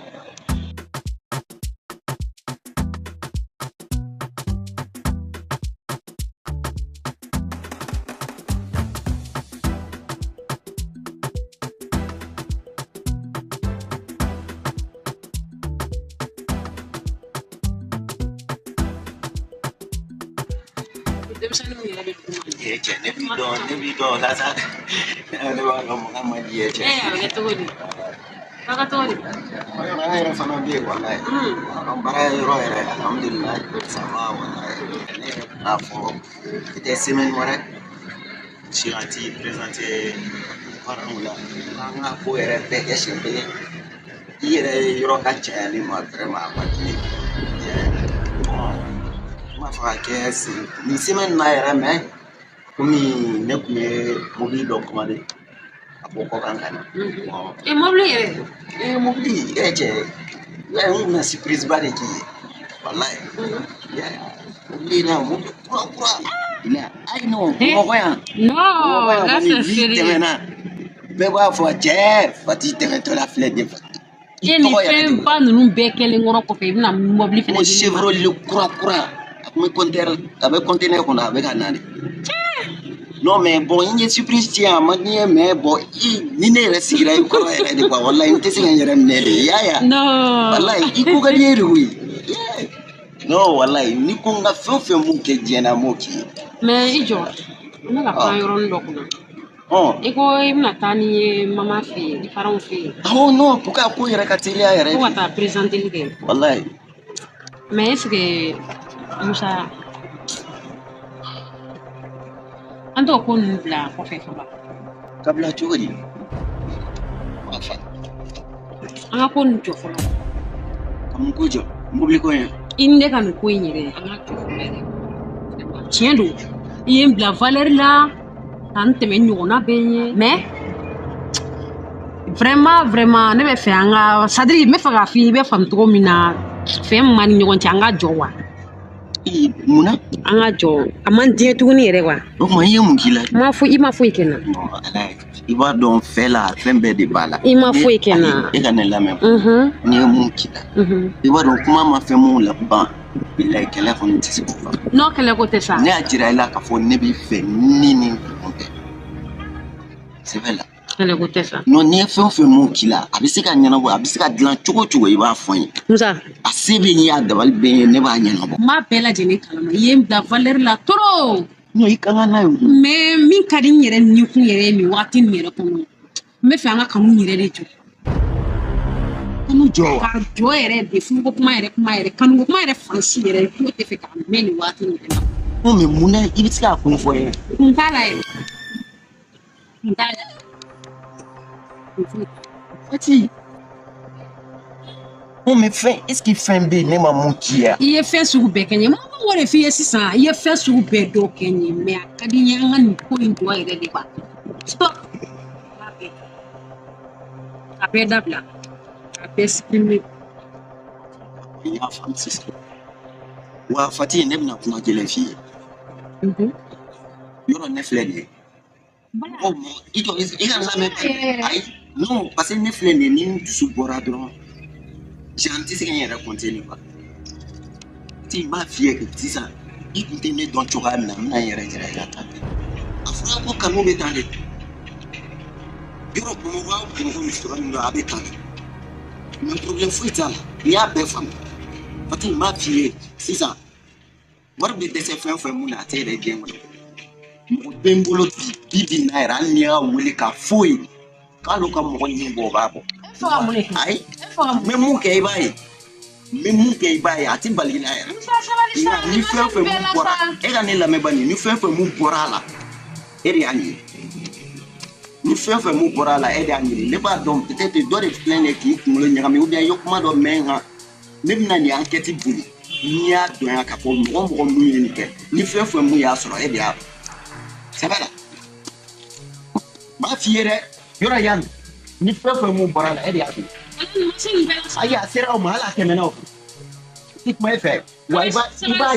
Denmisɛnnin min yɛrɛ bɛ duguma. Eh, cɛ, ne b'i dɔn, ne b'i dɔn o la sa. Ne b'a dɔn mɔgɔ man di ye cɛ. Eh, a bɛ kɛ cogo di? A ka cogo di? An yɛrɛ fana bɛ yen walayi. An baara yɔrɔ yɛrɛ alhamdulilayi ça va walayi. Ne yɛrɛ tun b'a fɔ peut-être semaine wɛrɛ si ka t'i présenter parents la. An ka ko yɛrɛ bɛɛ kɛ siɲɛ kelen. I yɛrɛ yɔrɔ ka caya ne ma vraiment a man di ne ye. Bon, n b'a fɛ ka kɛ nin semaine na yɛrɛ mais komi ne tun ye mobili dɔ commandé ka bɔ kɔkan ka na. Bon, Eh, mobili yɛrɛ. Eh, mobili, eh cɛ, n kun bɛna surprise ba de k'i ye. Walayi. Mobili na, mobili kura kura. Na, ayi non, Bamakɔ yan. Non, Bamakɔ yan là kɔni c'est bi sérieux. tɛmɛna. Bɛɛ b'a fɔ cɛ, Fati tɛmɛtɔla filɛ nin ye. I E ni tɔgɔ yɛrɛ de fɛn ba ninnu bɛɛ kɛlen kɔrɔ kɔfɛ i bɛna mobili ko fɛnɛ di ne ma. Chevrolet kura kura. A kun bɛ compteur, a bɛ conteneur kɔnɔ, a bɛ ka na de. Non mais bon, n ye surprise ci yan, a man di n ye mais bon, i ni ne yɛrɛ sigira i kɔrɔ yɛrɛ de quoi, walayi n tɛ se ka n yɛrɛ minɛ de, i y'a ye wa? Non. Walayi i ko ka di e de koyi. Yeah. Non walayi ni ko n ka fɛn o fɛn mun kɛ diɲɛ na n b'o k'i ye. Mais i jɔ, n bɛ ka Ah. kuma yɔrɔnin dɔ kunna. Ɔn. I ko i bɛna taa ni ye mama fɛ yen, i parents fɛ yen. Awɔ non pour que a ko yɛrɛ ka teliya yɛrɛ Ko ka de. taa présenteli kɛ. Walayi. Mais est ce que Musa, an t'o ko ninnu bila kɔfɛ fɔlɔ. Ka bila cogo di? Wa fa. An ka ko ninnu jɔ fɔlɔ. Ka mun ko jɔ? Mobili ko in. I ni ne ka nin ko in yɛrɛ, an ka jɔ fɔlɔ yɛrɛ. Tiɲɛ don, i ye n bila valeur la, ka n tɛmɛ n ɲɔgɔnna bɛɛ ɲɛ. Mais vraiment vraiment ne bɛ fɛ an ka c'est à dire n bɛ fɛ k'a f'i ye i bɛ faamu cogo min na fɛn min b'an ni ɲɔgɔn cɛ an ka jɔ wa. Ee mun na? An ka jɔ a man diɲɛ tuguni yɛrɛ wa. O tuma i ye mun k'i la? N ma foyi i ma foyi kɛ n na. Non ala i b'a dɔn fɛn la fɛn bɛɛ de b'a la. I ma foyi kɛ n na. E ka ne lamɛn. N'i ye mun k'i la? I b'a dɔn kuma ma fɛn mun la ban. Bilayi kɛlɛ kɔni tɛ se k'o ban. N'o kɛlɛ ko tɛ sa. Ne y'a jira i la k'a fɔ ne b'i fɛ ni ni ɲɔgɔn tɛ. Sɛbɛ la. Kɛlɛ ko tɛ sa. Non n'i ye fɛn o fɛn mun k'i la a bɛ se ka ɲɛnabɔ a bɛ se ka dilan cogo o cogo i b'a fɔ n ye. Musa. A se bɛ n ye a dabali bɛ n ye ne b'a ɲɛnabɔ. N b'a bɛɛ lajɛlen kalama i ye n bila valeur la trop. Non i ka kan n'a ye o. Mais min ka di n yɛrɛ nikun yɛrɛ ye nin wagati nin yɛrɛ kɔnɔ n bɛ fɛ an ka kanu yɛrɛ de jɔ. Kanu jɔ wa? Ka jɔ yɛrɛ de furuko kuma yɛrɛ kuma yɛrɛ kanuko kuma yɛrɛ fansi yɛrɛ tulo tɛ fɛ k'a mɛn nin wagati nin yɛrɛ la. Non mais mun na i bɛ se k'a kun fɔ n ye. Kun t'a la yɛrɛ. Kun t'a la. Kun foyi t'a la. Fati. Non mais fɛn est ce que fɛn bɛ yen ne ma mun k'i ye? I ye fɛn sugu bɛɛ kɛ n ye n b'o de f'i ye sisan i ye fɛn sugu bɛɛ dɔ kɛ n ye mais a ka di n ye an ka nin ko in jɔ yɛrɛ de quoi. Stop. A bɛɛ dabila. A bɛɛ supprimer. N y'a faamu sisan. Wa Fati ne bɛna kuma gɛlɛn f'i ye. Yɔrɔ ne filɛ nin ye. Mɔgɔ mɔgɔ i jɔ i ka lamɛn ayi non parce que ne filɛ nin ye ni n dusu bɔra dɔrɔn n tɛ se ka n yɛrɛ contenir quoi. Ti n b'a f'i ye sisan i tun tɛ ne dɔn cogoya min na n bɛna n yɛrɛ jira i la tan. A fɔra ko kanu bɛ tan de. Yɔrɔ Bamakɔ aw Bamakɔ musoya min don a bɛ tan de. Mais problème foyi t'a la n'i y'a bɛɛ faamu. Fati n b'a f'i ye sisan wari bɛ dɛsɛ fɛn o fɛn mun na a tɛ yɛrɛ diɲɛ kɔnɔ. Mɔgɔ bɛ n bolo bi bi bi in na yɛrɛ hali n'i y'a wele k'a f'o ye k'ale ka mɔgɔ ɲɛ bɔ o b'a bɔ. Ayi n bɛ mun kɛ i b'a ye n bɛ mun kɛ i b'a ye a tɛ bali la yɛrɛ. Ni fɛn o fɛn mun bɔra e ka ne lamɛn bani ni fɛn o fɛn mun bɔra a la e de y'a ɲini. Ni fɛn o fɛn mun bɔra a la e de y'a ɲini ne b'a dɔn peut-être dɔ de filɛ nin ye k'i kunkolo ɲagami ou bien i ye kuma dɔ mɛn n kan ne bɛna nin enquête boli N'i y'a dɔn yan k'a fɔ mɔgɔ mɔgɔ mun ye nin kɛ, ni fɛn fɛn mun y'a sɔrɔ e de y'a dɔn. Sɛbɛ la. N b'a f'i ye dɛ, yɔrɔ yan ni fɛn fɛn mun bɔra la e de y'a dɔn. Ayi a sera o ma hali a tɛmɛna o kan. I kuma e fɛ wa i b'a i b'a.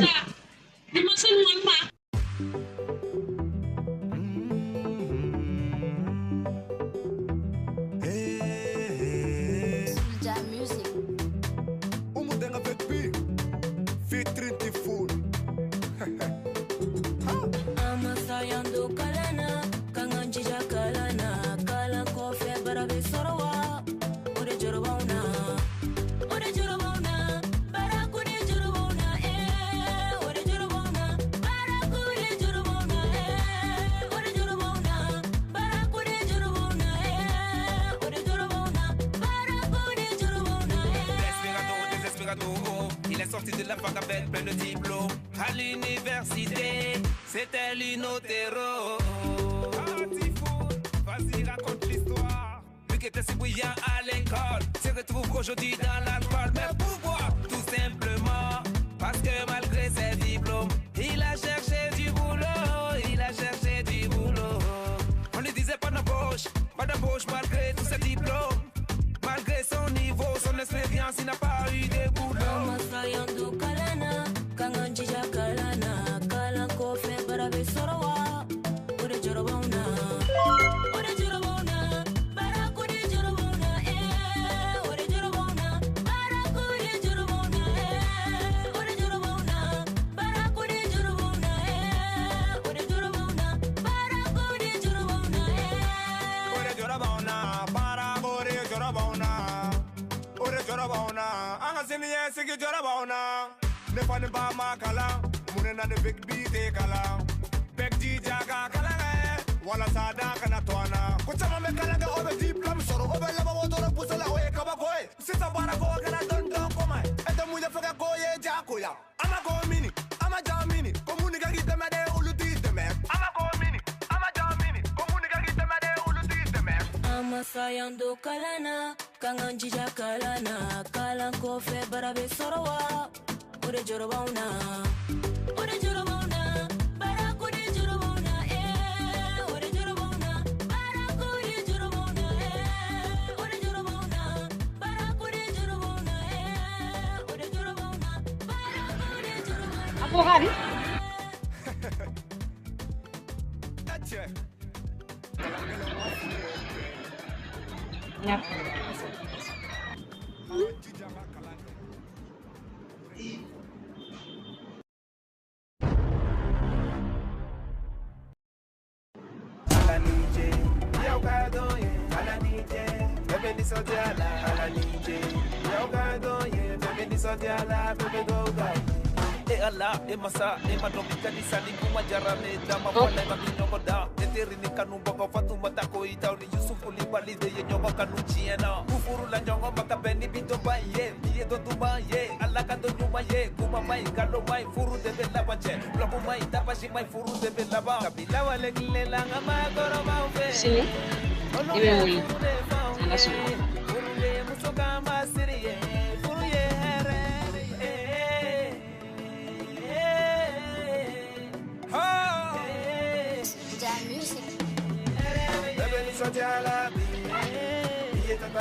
Il est sorti de la fac avec plein de diplômes. À l'université, c'était l'inotero. Vas-y, raconte l'histoire. Lui qui était si brillant à l'école se retrouve aujourd'hui dans l'alcool. Mais pourquoi? Tout simplement parce que malgré ses diplômes, il a cherché du boulot. Il a cherché du boulot. On lui disait pas d'embauche malgré tous ses diplômes. Malgré son niveau, son expérience, il n'a pas eu de boulot. Sigi jɔrɔbawna ne fa ni ba ma kalan mun na ni big B tɛ kalan bɛɛ jija ka kalan kɛ walasa da kana to an na ko caman bɛ kalan kɛ o bɛ diplôme sɔrɔ o bɛ laban wotoro puso la o ye kabako ye sisan baara ko kɛra dɔɔni dɔɔni ko ma ye e tɛ mun ye fɛ ka ko ye jagoya an ma ko mini an ma ja mini ko mun ni ka k'i dɛmɛ dɛ olu t'i dɛmɛ an ma ko mini an ma ja mini ko mun ni ka k'i dɛmɛ dɛ olu t'i dɛmɛ. An ma sa yan don kalan na k'an k'an jija kalan na kalan kɔfɛ baara bɛ sɔrɔ wa o de jɔrɔ b'anw na o de jɔrɔ b'anw na baara ko de jɔrɔ b'anw na o de jɔrɔ b'anw na baara ko de jɔrɔ b'anw na o de jɔrɔ b'anw na baara ko de jɔrɔ b'anw na o de jɔrɔ b'anw na baara ko de jɔrɔ b'anw na. A ko kari. Yeah. Sini i bɛ n wele an ka sunɔgɔ.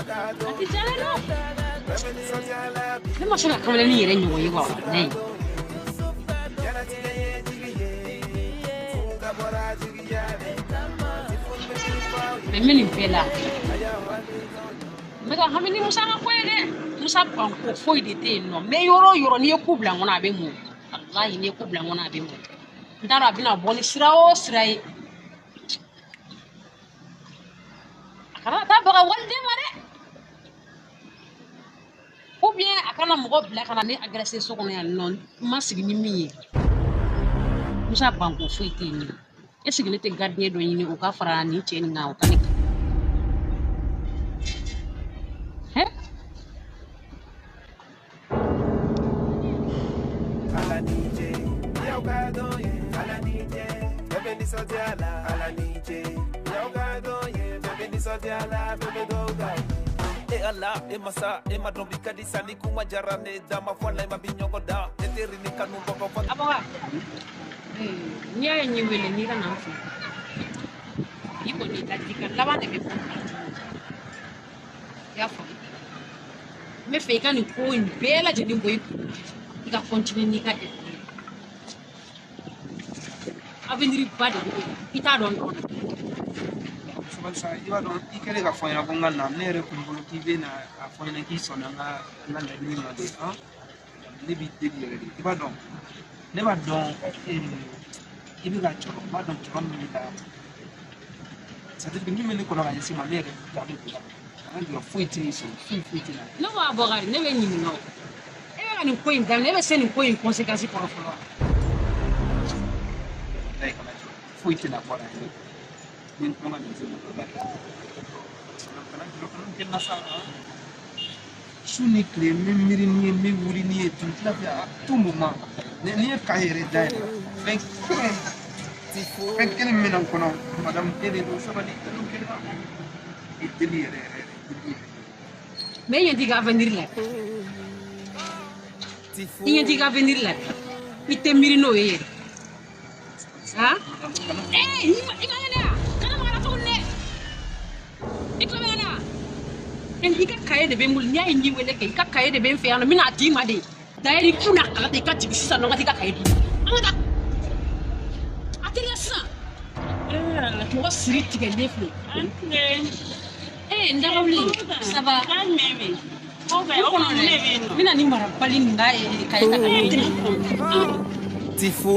A tɛ diya ne nɔ. Ne ma se ka kamalennin yɛrɛ ɲɔgɔn ye wa ne ye. Mais n bɛ nin bɛɛ la n bɛ ka hami ni Musa ka ko ye dɛ. Musa banko foyi de tɛ yen nɔ mais yɔrɔ o yɔrɔ n'i ye ko bila n kɔnɔ a bɛ mɔ walahi n'i ye ko bila n kɔnɔ a bɛ mɔ n t'a dɔn a bɛna bɔ ni sira o sira ye a kana taa baga waliden ma dɛ ou bien a kana mɔgɔ bila ka na ne agressé so kɔnɔ yan nɔ n ma sigi ni min ye. Musa banko foyi tɛ yen nɔ. Est ce que ne tɛ gardien dɔ ɲini o ka fara nin cɛ nin kan o ka ne kan? Hein? Ala e masa e ma dɔn bi ka di sa ni kuma jara ne da ma fɔ la e ma bi ɲɔgɔn da ne teri ni kanu bɔgɔ fɔ. Abaga n'i y'a ye n ye wele n'i ka na n fɛ i kɔni ladilikan laban de bɛ bɔ i y'a faamu n bɛ fɛ i ka nin ko in bɛɛ lajɛlen bɔ i kun i ka continuer n'i ka école ye avenir ba de bɛ e la i t'a dɔn dɔrɔn. Sabali sa, i b'a dɔn i kɛlen ka fɔ n ɲɛna ko n ka na, ne yɛrɛ kun bolo k'i bɛ na a fɔ n ɲɛna k'i sɔnna n ka laɲini ma de. Ne b'i deli yɛrɛ de, i b'a dɔn ne b'a dɔn i bɛ ka jɔrɔ, n b'a dɔn jɔrɔ min b'i la, c'est à dire que min bɛ ne kɔnɔ ka ɲɛsin ma, ne yɛrɛ dalen don la, kana jɔrɔ, foyi tɛ n'i sɔrɔ, foyi foyi tɛ na. Ne ko a Bɔkari, ne bɛ ɲininka o, e bɛ ka nin ko in daminɛ, e bɛ se nin ko in conséquence kɔrɔ fɔlɔ wa? Walayi kana jɔrɔ, foyi tɛ na bɔ a la yɛrɛ. Ni n kuma ka nin ma, kana jɔrɔ, kana kɛ na sa. Su ni tile n bɛ miiri n'i ye, n bɛ wuli n'i ye dugutila fɛ à tout moment. N'i ye kaye yɛrɛ dayɛlɛ, fɛn kelen min bɛ na n kɔnɔ, madame, e de don. Sabali, e kɛ na i deli yɛrɛ yɛrɛ yɛrɛ, deli yɛrɛ. Mais i ɲɛ t'i ka avenir la, i ɲɛ t'i ka avenir la, i tɛ miiri n'o ye yɛrɛ. Han ee, i ma ŋɛnɛ wa? Kana maga la tuguni dɛ, i tulo bɛ n na wa? I ka kaye de bɛ n bolo, n'i y'a ye n y'i wele kɛ, i ka kaye de bɛ n fɛ yan nɔ, n bɛna d'i ma de. D'ailleurs i kun n'a kala ta, i ka jigin sisan nɔ, n ka t'i ka kaye d'i ma. An ka taa a teliya sisan. Mɔgɔ siri tigɛlen filɛ. Ee, n dagawuli, ça va? N kɔnɔ dɛ, n bɛna nin marabali nin ka kaye ta ka d'i ma. Tifo.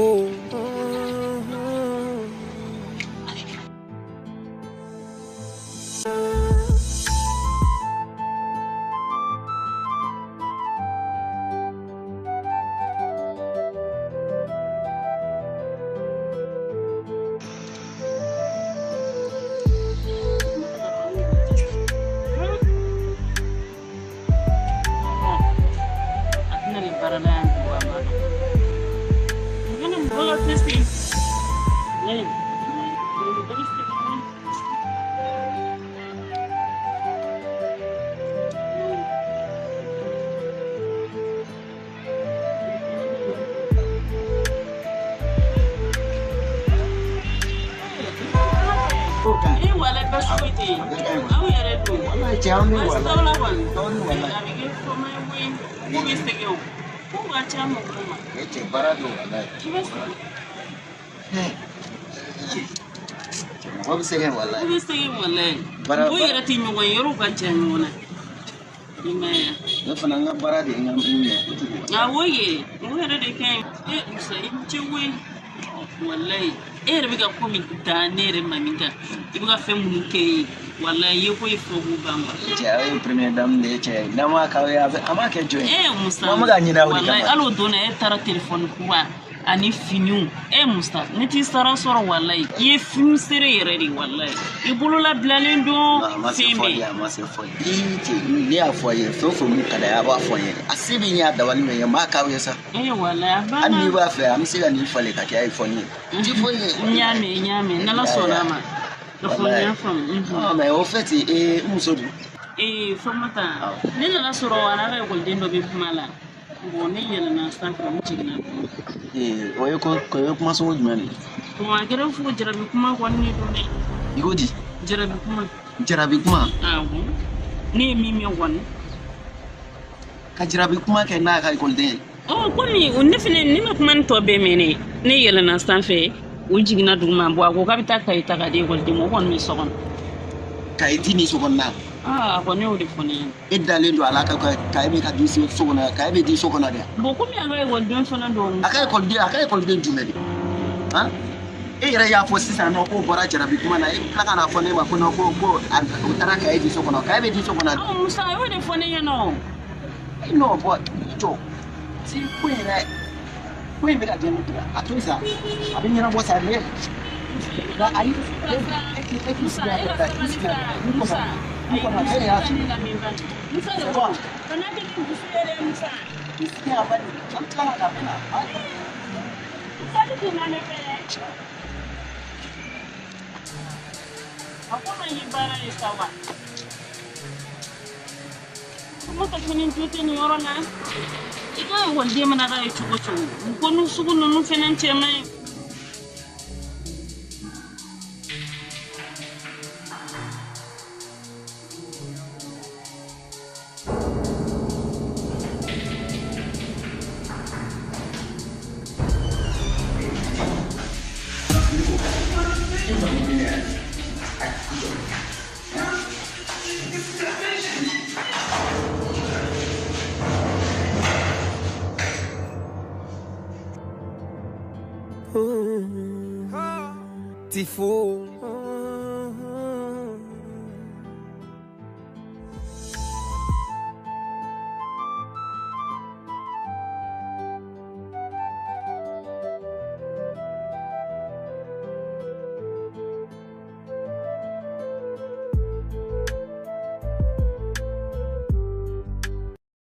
Mɔgɔ bɛ sɛgɛn walayi. I bɛ sɛgɛn walayi. O yɛrɛ tɛ ɲɔgɔn ye, yɔrɔw ka jan ɲɔgɔn na. I m'a ye. Ne fana n ka baara de ye n ka minɛ kojugu. Awɔ ye, o yɛrɛ de ka ɲi. E Musa, i ni ce koyi. Walayi, e yɛrɛ bɛ ka ko min da ne yɛrɛ ma min kan, i bɛ ka fɛn minnu kɛ ye, walayi, i ye ko ye fɔ k'u ban quoi. Cɛ, aw ye première dame de ye cɛ, n'an m'a k'aw ye, a m'a kɛ jɔn ye? E Musa, an bɛ ka ɲinɛ aw de kama. Walayi, hali o don na e taara telefɔni kura ani finiw. E Musa, ne t'i sara sɔrɔ walayi, i ye fini seere yɛrɛ de walayi, i bolola bilalen don fɛn bɛɛ. A ma se fɔ ye. Ne y'a fɔ a ye, fɛn o fɛn mun ka d'a ye, a b'a fɔ n ye. A se bɛ n ye, a dabali bɛ n ye, n b'a k'aw ye sa. Ee walayi, a banna. Hali n'i b'a fɛ, an bɛ se ka nin falen ka kɛ iPhone ye. Ti foyi ye. N y'a mɛn, n y'a mɛn, n'Ala sɔnna a ma. Ka fɔ n y'a faamu. Non mais au fait, ee n muso dun? Ee Famata, ne nana sɔrɔ a n'a ka ekɔliden dɔ bɛ kuma la. Bon, ne yɛlɛnna sanfɛ, n jiginna. Ee, o ye ko o ye kuma sugu jumɛn de ye? Bon, a kɛra fo jarabi kuma kɔni de don dɛ. I ko di? Jarabi kuma. Jarabi kuma? Awɔ. Ne ye min mɛn kɔni. Ka jarabi kuma kɛ n'a ka ekɔliden ye? Ɔ komi ne fɛnɛ ne ma kuma ni tɔ bɛɛ mɛn ne. Ne yɛlɛnna sanfɛ, o jiginna duguma. Bon, a ko k'a bɛ taa kaye ta k'a di ekɔliden ma, o kɔni bɛ so kɔnɔ. Kaye di nin so kɔnɔna? Aa, a kɔni y'o de fɔ ne ɲɛna. E dalen don a la ka kaye bɛ ka di so kɔnɔ, kaye bɛ di so kɔnɔ dɛ. Bon, komi a ka ekɔliden fana don. A ka ekɔliden jumɛn de? Han? E yɛrɛ y'a fɔ sisan nɔ k'o bɔra jarabi kuma na, e bɛ tila ka n'a fɔ ne ma ko non ko o taara kaye di so kɔnɔ, kaye bɛ di so kɔnɔ. Ɔ Musa, a y'o de fɔ ne ɲɛna o. Non, bon, i jɔ. Si ko in yɛrɛ, ko in bɛ ka diya ne kun, a to yen sa, a bɛ ɲɛnabɔ sa ne. Nka ayi, e k'i sigi a kɛrɛfɛ, i sigi a kɛrɛfɛ, n kɔnɔ. Ne y'a fi. Musa de ko, kana kɛ ni dusu ye dɛ Musa. I sigi a bani, an tilala ka bɛn na. Musa de tɛ na ne fɛ dɛ. A ko ma ye baara ye sa wa? Famata fɛnɛ jo tɛ nin yɔrɔ la. I ka ekɔliden mana k'a ye cogo cogo, ko ni sugu ninnu fɛnɛ cɛ man ɲi. Tifo,